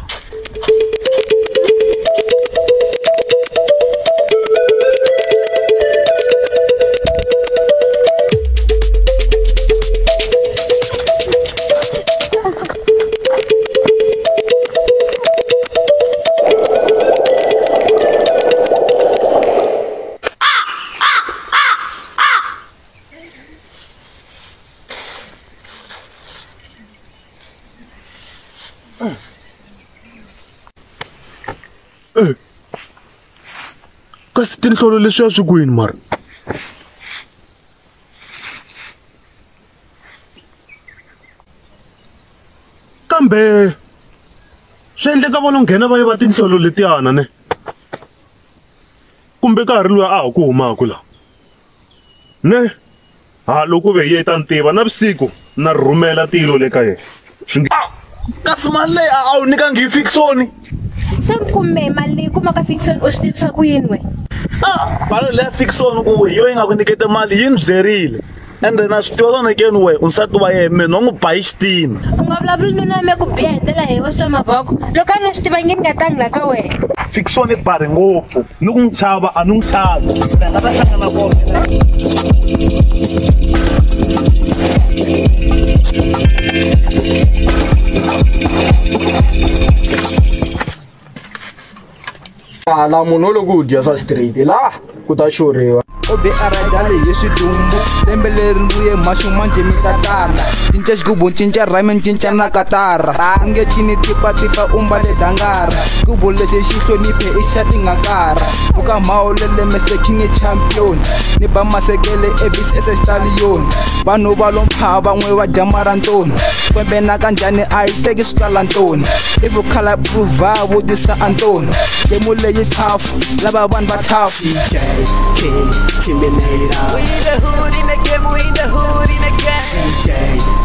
Kasi tinhlolo leswiya swi kwini mara? Kambe swi endleka vona nghena va yiva tinhlolo letiyana ne? Kumbe ka ha ri luya a ha ku humaka la ne? Ha loko ve yi ta ni tiva navusiku na rhumela tilo le ka yena. Kasi mali leyi a wu nyikangi hi Fickson? Se mi kume mali leyi kumaka Fickson u swi tivisa ku yini wena? Mali leya Fickson ku hi yo yi nga ku nyiketa mali yi ni byerile. Ende na swi tiva swona ke ni we u nsati wa yena mina no n'wi ba hi xitina. U nga vulavuli nuna me ku biha hi ndlela leyi wa swi twa mavoko. Loko a ni swi tiva nge ni nga tangi la ka wena. Fickson i bari ngopfu ni ku n'wi chava a ni n'wi chavi. Ni nga ta hlangana kona. La munhu loko u dya swa straight la ku ta xurhiwa. O be a radale hi switumbu lembe leri mbuye mhaxu manje mi ta tala. Cinca xigubu cinca rhyme cinca na katara. U nge cini tipatipa u mbale dangara. Xigubu lexi xi hloniphe i xa tingakara. Pfuka mhawulele Mr King champion. Ni ba masekele ABS stallion. Vanhu va lo mpha van'we va dya marantoni. Kwembe na kanjhani a yi teki switalantoni. If u khala prova vutisa Antoni. Gemu leyi tough lava vanhu va tough. DJ King Terminator. We in the hood in the game, we in the hood in the game. CJ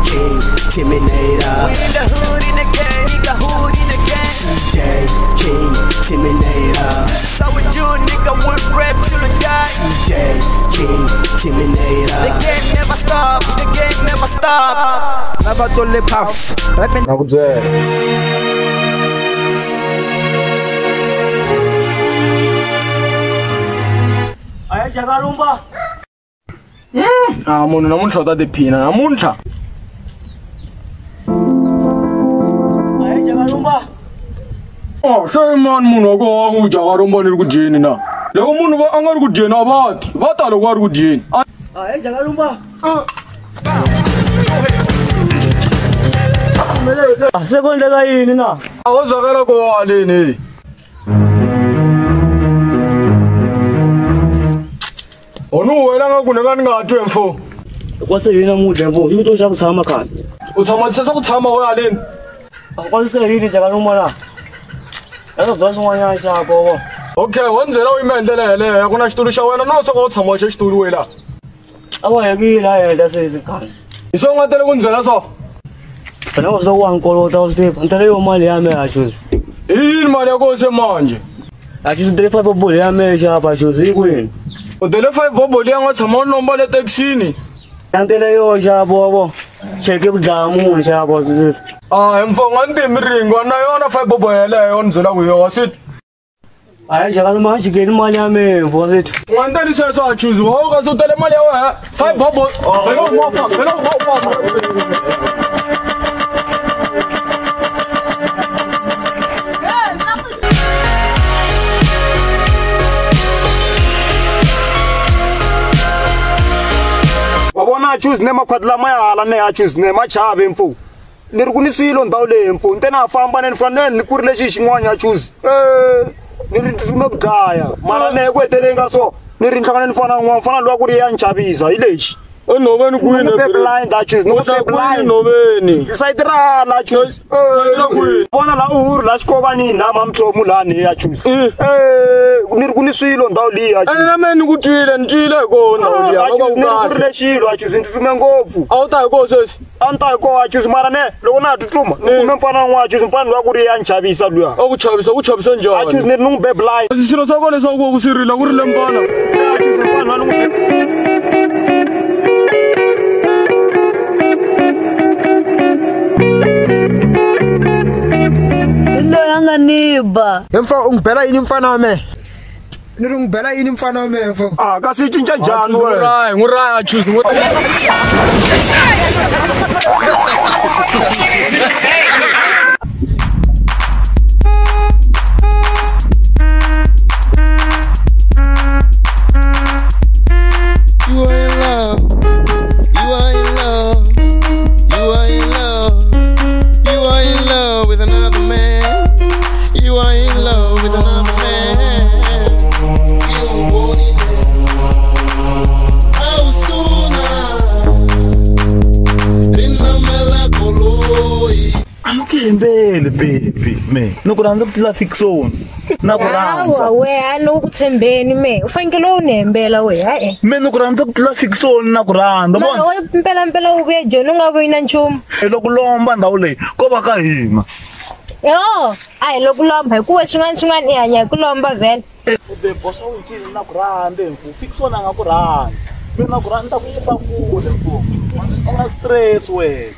King Terminator. We in the hood in the game, nigga hood in the game. CJ King Terminator. This is how we do, nigga, we rap till we die. CJ King Terminator. The game never stop. va tole puff rapping na ku byela aya jakalumba ah munhu namuntlha u ta tiphina namuntlha aya jakalumba oh se mani munhu wa koho wa ku jakalumba ni ri ku dyeni na loko munhu va a nga ri ku dyeni a va ti va ta loko a ri ku dyeni aya jakalumba se ku endleka yini na a wo zwakala ko haleni onu wena nga ku ni nga ni nga twi mfo kwase yini namuntlha mfo i to xa ku tshama khale u tshama tshesa ku tshama wo haleni a kwase yini jakalumba na ya bya swin'wanyana xapo vo okay wa ndzela u yime hi ndlela yeleyo ya ku na xitulu xa wena no soko u tshama xa xitulu wela a wa hekile a heta sweswi khale hi swo u nga tele ku ndzela so phela wa swi wa nkolota wa swi tiva ni tele yo mali ya mehe a xuzi i yini mali ya koho se manje a xuzi tele 5 boboli ya mehe xapa xuzi yi kwini u tele 5 boboli ya nga tshama u lomba le thekisini ya tele yo xapo wa vo cheke ku dlaya munhu xapo a hi mfo nga ni timi ringo na yona 5 bobo yeleyo ni byela ku yowa swi aya jakaluma a xikeni mali ya mehe mfo swi u nga ni teli sweswo a chuzi wa u kasi u tele mali ya wena 5 bobo phela u ma phela u ma wa vona a choose ne makhwati lama ya hala ne a choose ne ma chavi mfo ni ri ku ni swilo ndhawu leyi mfo ni te na famba ne ni fanele ni kurile xi xin'wana ya choose ni ri tsutsuma ku dlaya mara ne ku heteleni ka so ni ri nhlangane ni fana n'wana fana luwa ku ri ya ni chavisa hi lexi enhoveni kwini blind a choose no blind nhoveni sayiti ra hala choose vona la uhuru la xikovanini la mamtsomu lani ya choose ni ri ku ni swilo ndhawu liya ene na mehe ni ku twile ni twile hi koho ndhawu liya ni ri ku rile xilo a choose ni tsutsume ngopfu a wu ta hi koho sweswi a ni ta hi koho a choose mara ne loko na ha tsutsuma ni kume mfana wun'wana a choose mfana luwa ku ri ya ni chavisa luya a ku chavisa ku chavisa njhani a choose ni ri ni n'wi be blind swilo swa kona leswaku ku swi rila ku rile mfana a choose mfana ni n'wi loyi a nga ni ba he mfo u n'wi bela yini mfana wa mehe ni ri n'wi bela yini mfana wa mehe mfo a kasi yi cinca njhani wena n'wi raya choose n'wi You are in love. You are in love. You are in love. You are in love with another man. You are in love with another man. You want it. How soon? Amukhembele baby me. Ni ku rhandza ku tlula Fickson. Na ku rhandza. Hawa we a ni ku tshembeni me. U fanekele u ni hembela we ha-e. Me ni ku rhandza ku tlula Fickson na ku rhandza. Mara we mpela mpela u vuye joni u nga vuyi na nchumu. Hi loko lomba ndhawu leyi ko va ka hina. Yo, a hi loko lomba hikuva swin'wana swin'wana i hanya hi ku lomba vhele. Bebo swa u ncini na ku rhandza mfu. Fickson a nga ku rhandza. Mina ku rhandza ku yisa kule mfu. U nga stress wena.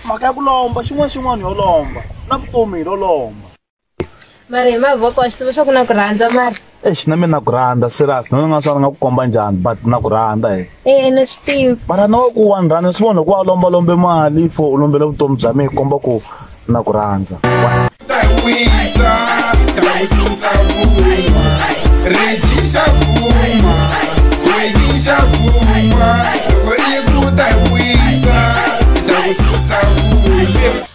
Mhaka ya ku lomba xin'wana xin'wana yo lomba na vutomi hi ro lomba. Mara hi mavoko wa swi tiva swa ku na ku rhandza mara. Exi na mina na ku rhandza serious na nga swa nga ku komba njhani but na ku rhandza he. Na swi tiva. Mara na wa ku wa ni rhandza swi vona ku wa lomba lombe mali for u lombela vutomi bya mina komba ku na ku rhandza. Wisa ta vuma rejisa vuma rejisa vuma loko i ku ta wisa ta susa vuma.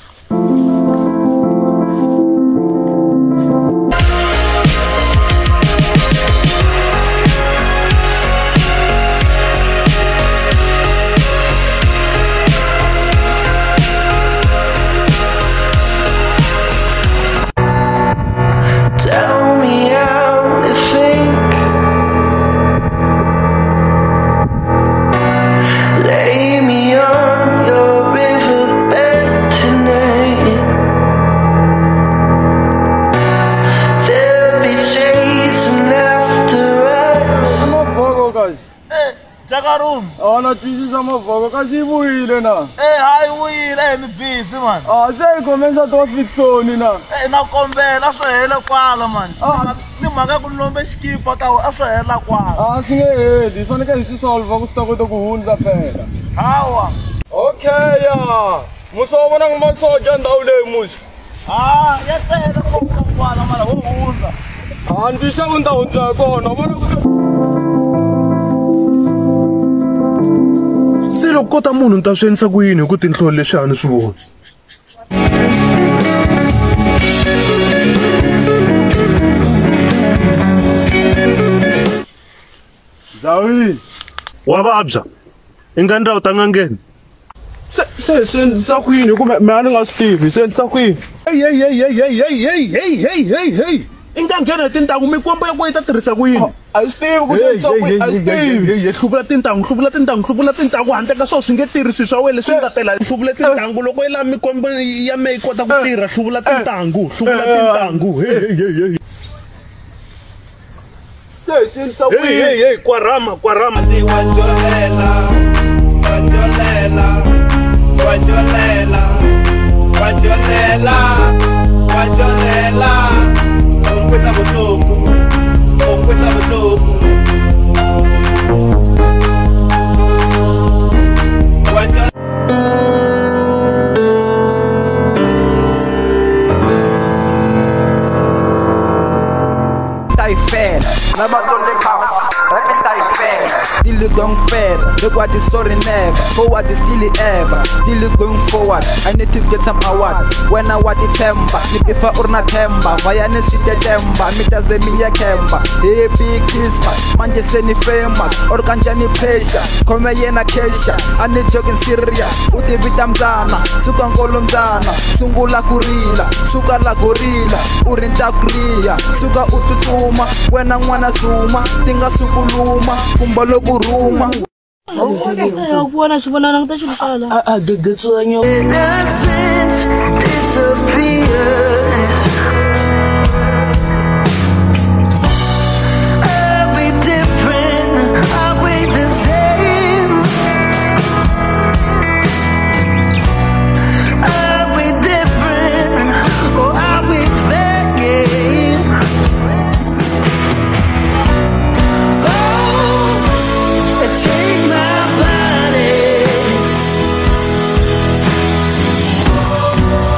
Tell me how to think. Lay me on your riverbed tonight. They'll be chasing after us. Jakarum. A na twisisa mavhoko kasi yi vuyile na. Eh hayi vuyile ni busy man. A se yi khome nsati wa Fiksoni na. Eh na kombela swi hele kwala man. Ni mhaka ku lombe xikipa ka a swi hela kwala. A swi nge heli, hi fanekele hi swi solve ku swi ta kota ku hundza phela. Hawa. Okay ya. Musa wa vona masoja ndhawu leyi musi. Ah, ya tele ku kwala mara wo hundza. A ni twisisa ku ni ta hundza hi kona, vona ku se loko kota munhu ni ta swi endlisa ku yini hi ku tinhlolo leswi a ni swi voni. Zawi wa vabya i nga ndhawu ta nga ngheni se se ndlisa ku yini hi ku me a ni nga swi tivi se ndlisa ku yini. Hey hey hey hey hey hey hey hey hey hey i nga nghena hi tintangu mikwembu ya ku yi ta tirhisa ku yini. A swi tivi ku se ndlisa ku yini, a swi tivi. Hluvula tintangu hluvula tintangu hluvula tintangu handle ka swona swi nge tirhi swilo swa wena leswi nga tela. Hluvula tintangu loko yi lava mikwembu ya me yi kota ku tirha hluvula tintangu hluvula tintangu. Hey hey hey se se ndlisa ku yini. Hey hey kwarama kwarama. Wa jolela wa jolela wa jolela wa jolela wa jolela u nkwisa vuhlungu u nkwisa vuhlungu wa jolela. Still going further, look what is sorry never. Forward is still ever, still going forward. I need to get some award. When I want the temper, ni bifa urna temba, vaya ni site temba, mitaze mi ya kemba. Happy Christmas, manje se ni famous, or kanjani pressure, kome yena kesha. I need joking serious, uti vita mzana, suka ngolo mzana, sungula kurila, suka la gorilla, urinta kuria, suka ututuma, wena ngwana zuma, tinga sukuluma, kumbalo kuruma. Ubona sibona nang tayo sa sala. Ah, gaggatsuan niyo. Innocence disappears. Are we different? Are we the same? Are we different? Or are we fair game? Oh, take my body.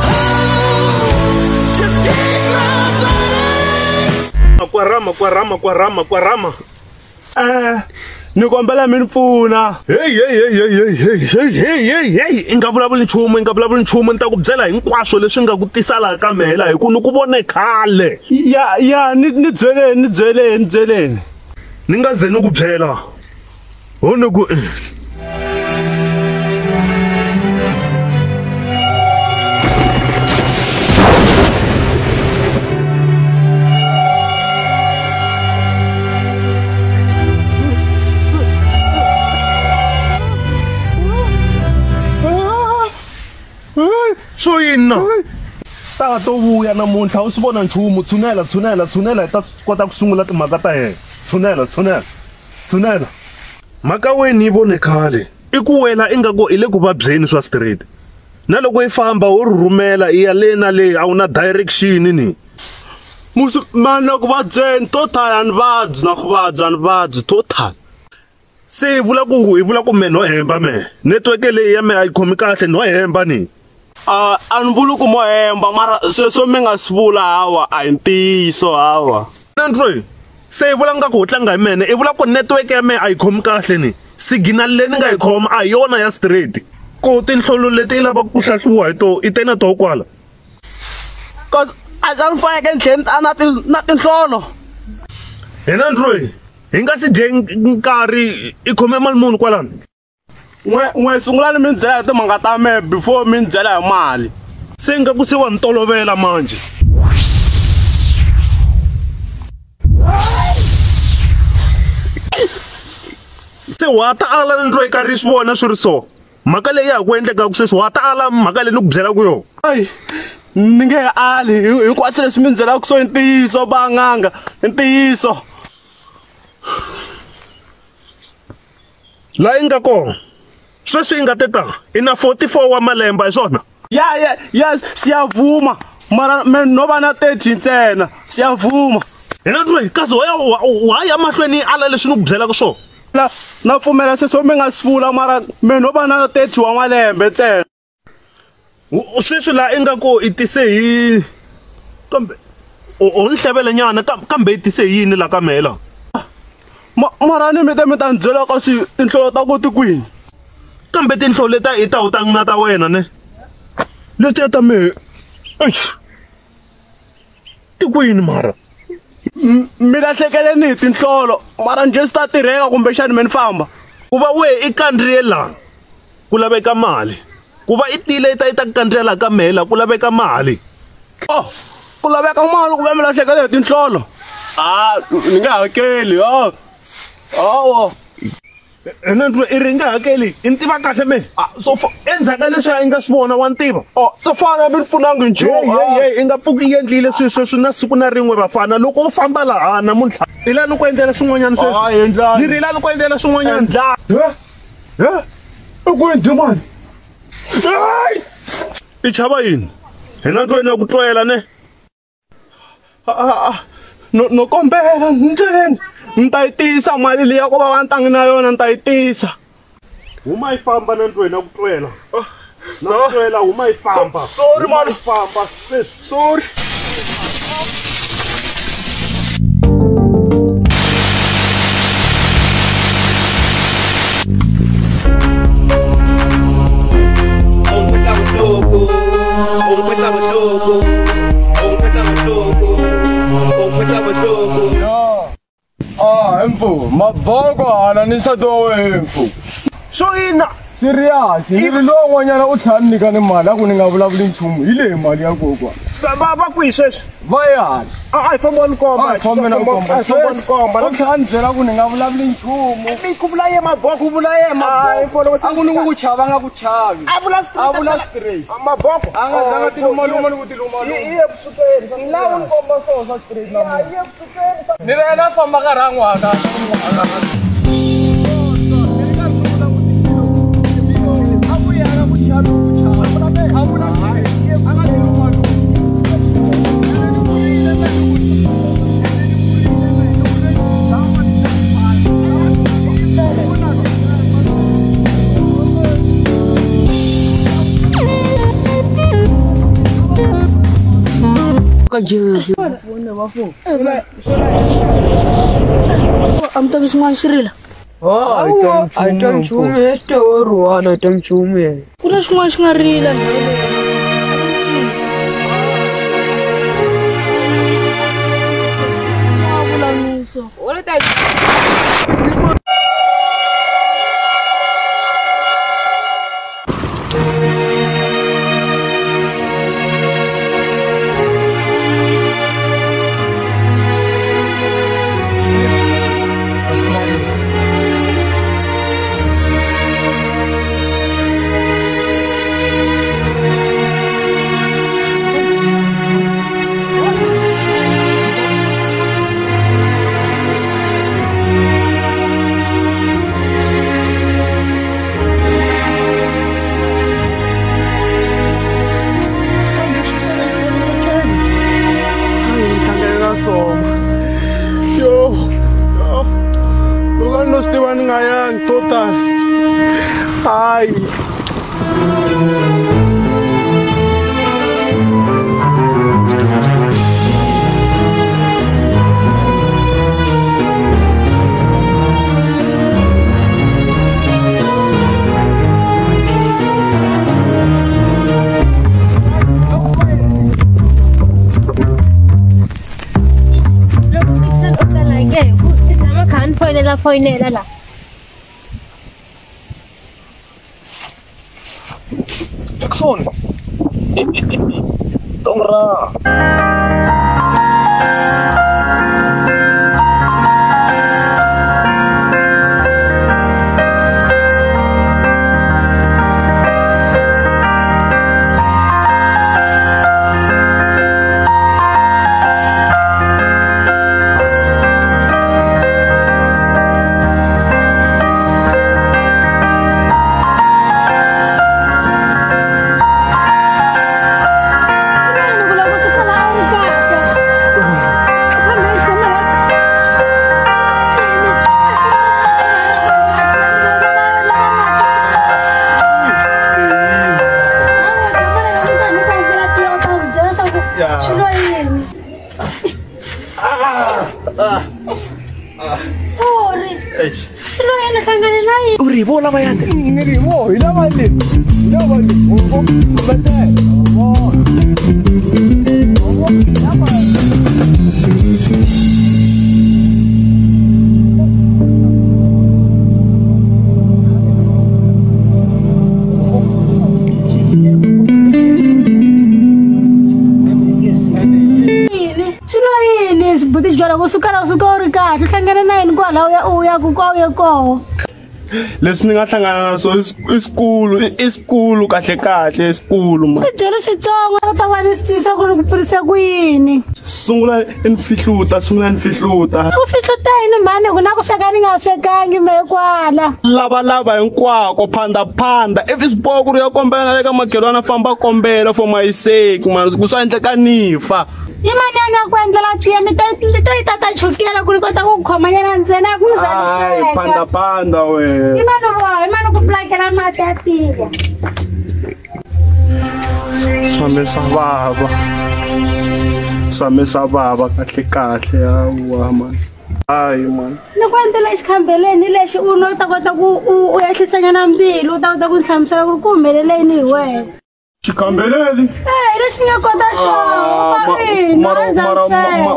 Oh, just take my body. Kwarama kwarama kwarama kwarama. Ni kombela mi ni pfuna. Hey hey hey hey hey hey hey hey hey i nga vulavuli nchumu i nga vulavuli nchumu ni ta ku byela hinkwaswo leswi nga ku tisa laha ka mehe hi ku ni ku vone khale. Ya ya ni byeleni ni byeleni ni byeleni. Ni nga ze ni ku byela. Ho ni ku swo yini na ta to vuya namuntlha u swi vona nchumu tshunela tshunela tshunela hi ta kota ku sungula timhaka ta yena tshunela tshunela tshunela. Mhaka wena yi vone khale i ku wena ingaku i le ku vabyeni swa straight na loko yi famba wo rhumela i ya le na le a wu na direction ni. Musi man loko vabyeni total a ni vabyi na ku vabya ni vabyi total. Se hi vula ku me no hemba me network leyi ya me a yi khomi kahle no hemba ni. A ni vuli ku mo hemba mara sweswo mi nga swi vula hawa a hi ntiyiso hawa. Andrew se hi vula nga ku tlanga hi mene i vula ku network ya me a yi khomi kahle ni signal leyi ni nga yi khoma a hi yona ya straight ku tinhlolo leti yi lavaka ku hlahluwa hi to i tena to kwala. Cause a za ni faneke ni tlhela ni ta na tinhlolo. Hina Andrew hi nga si dye nkarhi i khome mali muni kwalano. N'we sungulani mi ni byela hi timhaka ta mehe before mi ni byela hi mali. Se nga ku se wa ni tolovela manje. Se wa ta ala ni twa karhi swi vona swi ri so. Mhaka leyi ya ha ku endlekaka sweswi wa ta ala mhaka leyi ni ku byelaka yona. Ayi ni nge ali hinkwaswo leswi mi ni byelaka swo i ntiyiso va n'anga i ntiyiso. La yi nga kona sweswi yi nga teta i na 44 wa malembe hi swona. Ya ya siyavuma mara no va na 30 ntsena siyavuma. Hina twe kasi wa ya mahlweni ala leswi ni ku byelaka swona. Na pfumela sweswo mi nga swi vula mara me no va na 30 wa malembe ntsena. Sweswi laha i nga ko i tise hi kambe u ni hlevele nyana kambe i tise yini la ka mela? Mara ni mi ta mi ta ni byela kasi tinhlolo ta ko ti kwini? Kambe tinhlolo leta i ta u ta na ta wena ne? Letiya ta mehe eish ti kwini mara? Mi lahlekele ni hi tinhlolo mara njhe swi ta tirheka kumbexani me ni famba? Ku va wehe i kandziye laha ku laveka mali. Ku va i tile i ta i ta kandziyela ka mehe ku laveka mali. Oh, ku laveka mali ku va mi lahlekele hi tinhlolo? Ah, ni nga hakeli awa. Hina ndzi i ri nga hakeli i ni tiva kahle me. So endzhaku ka leswi i nga swi vona wa ni tiva. Oh, so fana mi ni pfunangi nchumu. Hey, i nga pfuki i endlile swilo sweswi na siku na rin'we vafana loko u famba laha namuntlha i la ni ku endlela swin'wanyana sweswi. Ni ri la ni ku endlela swin'wanyana. I ku endli mani? I chava yini? Hina ntweni ku twela ne? No kombela ndleleni ni ta yi tisa mali liya ko va va ntangi na yona ni ta yi tisa. Huma yi famba na ntweni ku twela. Na ku twela huma yi famba. Sorry mali famba sweswi. Sorry. Mfo, maboko hala ni nsati wa wena mfo. Swo yina? Serious, ni ri lowu n'wanyana u tlhela ni nyika ni mali a ku ni nga vulavuli nchumu hi leyi mali ya kokwa. Va kwihi sweswi? Va yi hala. A hi famba ni komba. A hi fambe na komba. A hi famba ni komba. U tlhela ni byela ku ni nga vulavuli nchumu. Mi ku vula ye maboko. Ku vula ye maboko. A ku ni ku chava nga ku chavi. A vula straight. A vula straight. Maboko. A nga zanga tilumaluma ni ku tilumaluma. Yi ye kusukeni. Ni lava ni komba swona swa straight na mina. Yi ye kusukeni. Ni ri yena famba ka rhan'waka. A mi twangi xin'wana xi rila? A hi twa nchumu xitori wani a hi twa nchumu yena. Ku na xin'wana xi nga rila. Ai. Foinela la. Jackson. Tongra. Swilo yini? Sorry. Swilo yini hlangane na yini? U ri vo lavayani? Ni ri vo hi lava le. Lava le. Buti Jwala ku suka la u suka u ri kahle hlangana na yini kwalaho u ya ku kwa u ya koho. Leswi ni nga hlangana na swo i swikulu i swikulu kahle kahle i swikulu ma. I byelo switsongo u ta va ni swi twisisa ku ri ku pfurisa ku yini. Sungula ni fihluta sungula ni fihluta. U fihluta yini mhani ku na ku sweka ni nga swekangi mehe kwala. Lava lava hinkwako phanda phanda if swi boha ku ri ya kombela na le ka makhelwana famba kombela for my sake man ku swa endleka ni fa. Yimani a nga ku endlela tiya ni to yi tata chukela ku ri kota ku khomanyana ntsena ku za ni sweka. Phanda phanda we. Yimani vo yimani ku plakela mati ya tiya. Swa me swa vava kahle kahle hawa man. Hayi man. Ni ku endlela xikhambeleni lexi u no ta kota ku u ehlisanyana mbilu u ta kota ku hlamusela ku ri ku humelele yini hi wena. Xikhambeleni? Lexi ni nga kota xona.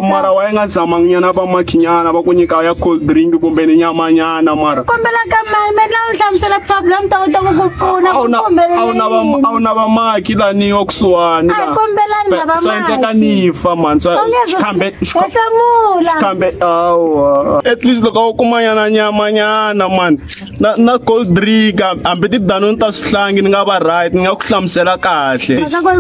Mara wa nga zamanyana va makhinyana va ku nyika ya cold drink kumbe ni nyamanyana mara. Kombela ka mali me la u hlamusela problem ta u ta ku pfuna ku humelele. A wu na va maki lani wa kusuhani. A kombelani na va maki. Swa endleka ni fa man swa xikhambe hlamula. Xikhambe awa. At least loko u kuma nyana nyamanyana man na cold drink hambi ti danoni ta swihlangi ni nga va right ni nga ku hlamusela kahle. Ka ku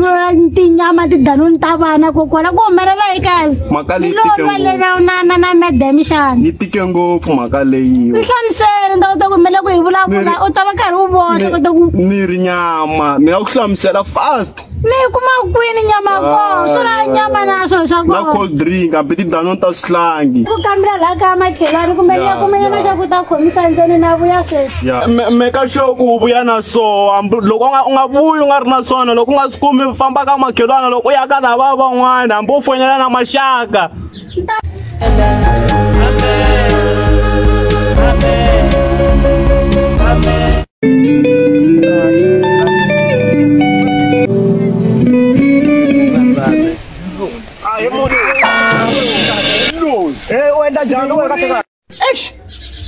tinyama ti danoni ta vana kokwala ku humelela hi kahle. Mhaka leyi tike ngopfu. Na madam xana. Ni tike ngopfu mhaka leyi. Ni hlamusela ni ta kota ku humelela ku hi vulavula u ta va karhi u vona kota ku. Ni ri nyama ni nga ku hlamusela fast. Ni kuma kwini nyama kona swo la nyama na swilo swa Na kona. cold drink hambi ti danoni ta swihlangi. Ku kambela laha ka makhelwani kumbe ni ya kuma nyama xa ku ta khomisa ntsena na vuya sweswi. Meka sure ku vuya na so hambi loko u nga vuyi u nga ri na swona loko u nga swi kumi famba ka makhelwana loko u ya ka lava van'wana hambi u fonela na maxaka.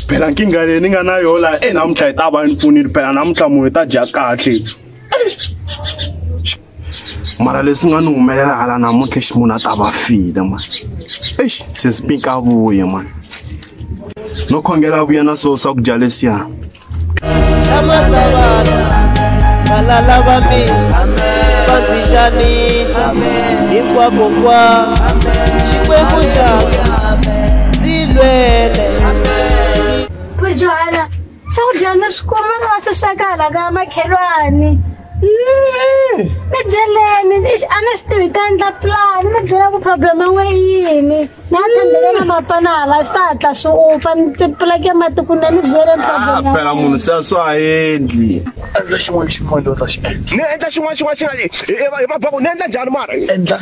Phela nkingha leyi ni nga na yona la namuntlha yi ta va ni pfunile phela namuntlha munhu i ta dya kahle. Mara leswi nga ni humelela hala namuntlha xi munhu a ta va file man. Eish se spika vuye man. No khongela vuya na swo swakudya leswiya. Valala va mina va ndzi xanisa hinkwako kwako Xikwembu xanga ndzi lwele. Pujwala swakudya ni swi kuma na va swi sweka hala ka makhelwani. Ni byeleni a ni swi tivi ta endla plan ni byela ku problem yan'we i yini na thandele na mapana hala swi ta hatla swi upfa ni tipulake mati kunene ni byeleni problem. Phela munhu se swa ha endli. Endla xin'wana xin'wana lexi u ta xi endla. Ni endla xin'wana xin'wana xi nga hi mabako ni endla njhani mara? Endla.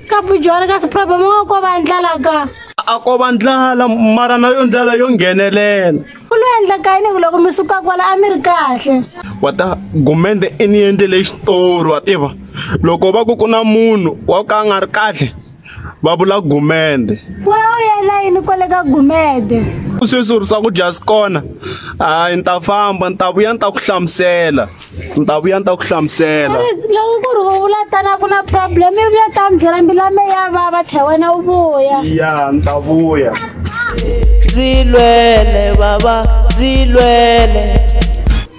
Ka Pujwala kasi problem ko va ndlala ka. A ko va ndlala mara na yo ndlala yo nghenelela. Ku lo endla ka yini loko mi suka kwala a mi ri kahle? Wa ta gumende i ni endlele xitori wa tiva. Loko va ku ku na munhu wa ka a nga ri kahle va vula gumende. Wena u yela yini kwale ka gumende? Sweswi ri swakudya swi kona. Hayi ni ta famba ni ta vuya ni ta ku hlamusela. Ni ta vuya ni ta ku hlamusela. Loko ku ri u vula tana ku na problem i vuya ta mi byela mbilu ya mehe ya vava tlhe wena u vuya. Ya ni ta vuya. Ndzi lwele bava ndzi lwele.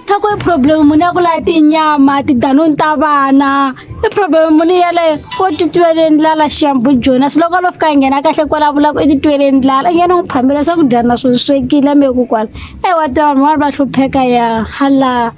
Ta ku i problem muni ya ku lava tinyama tidanoni ta vana. I problem muni yeleyo wo titwele ndlala xiyambu joni swi loko lo fika nghena kahle kwala vula ku i titwele ndlala i nghena n'wi phamela swakudya na swo swekile me ku kwala. Wa tiva vanhu van'wana va hlupheka ya hala.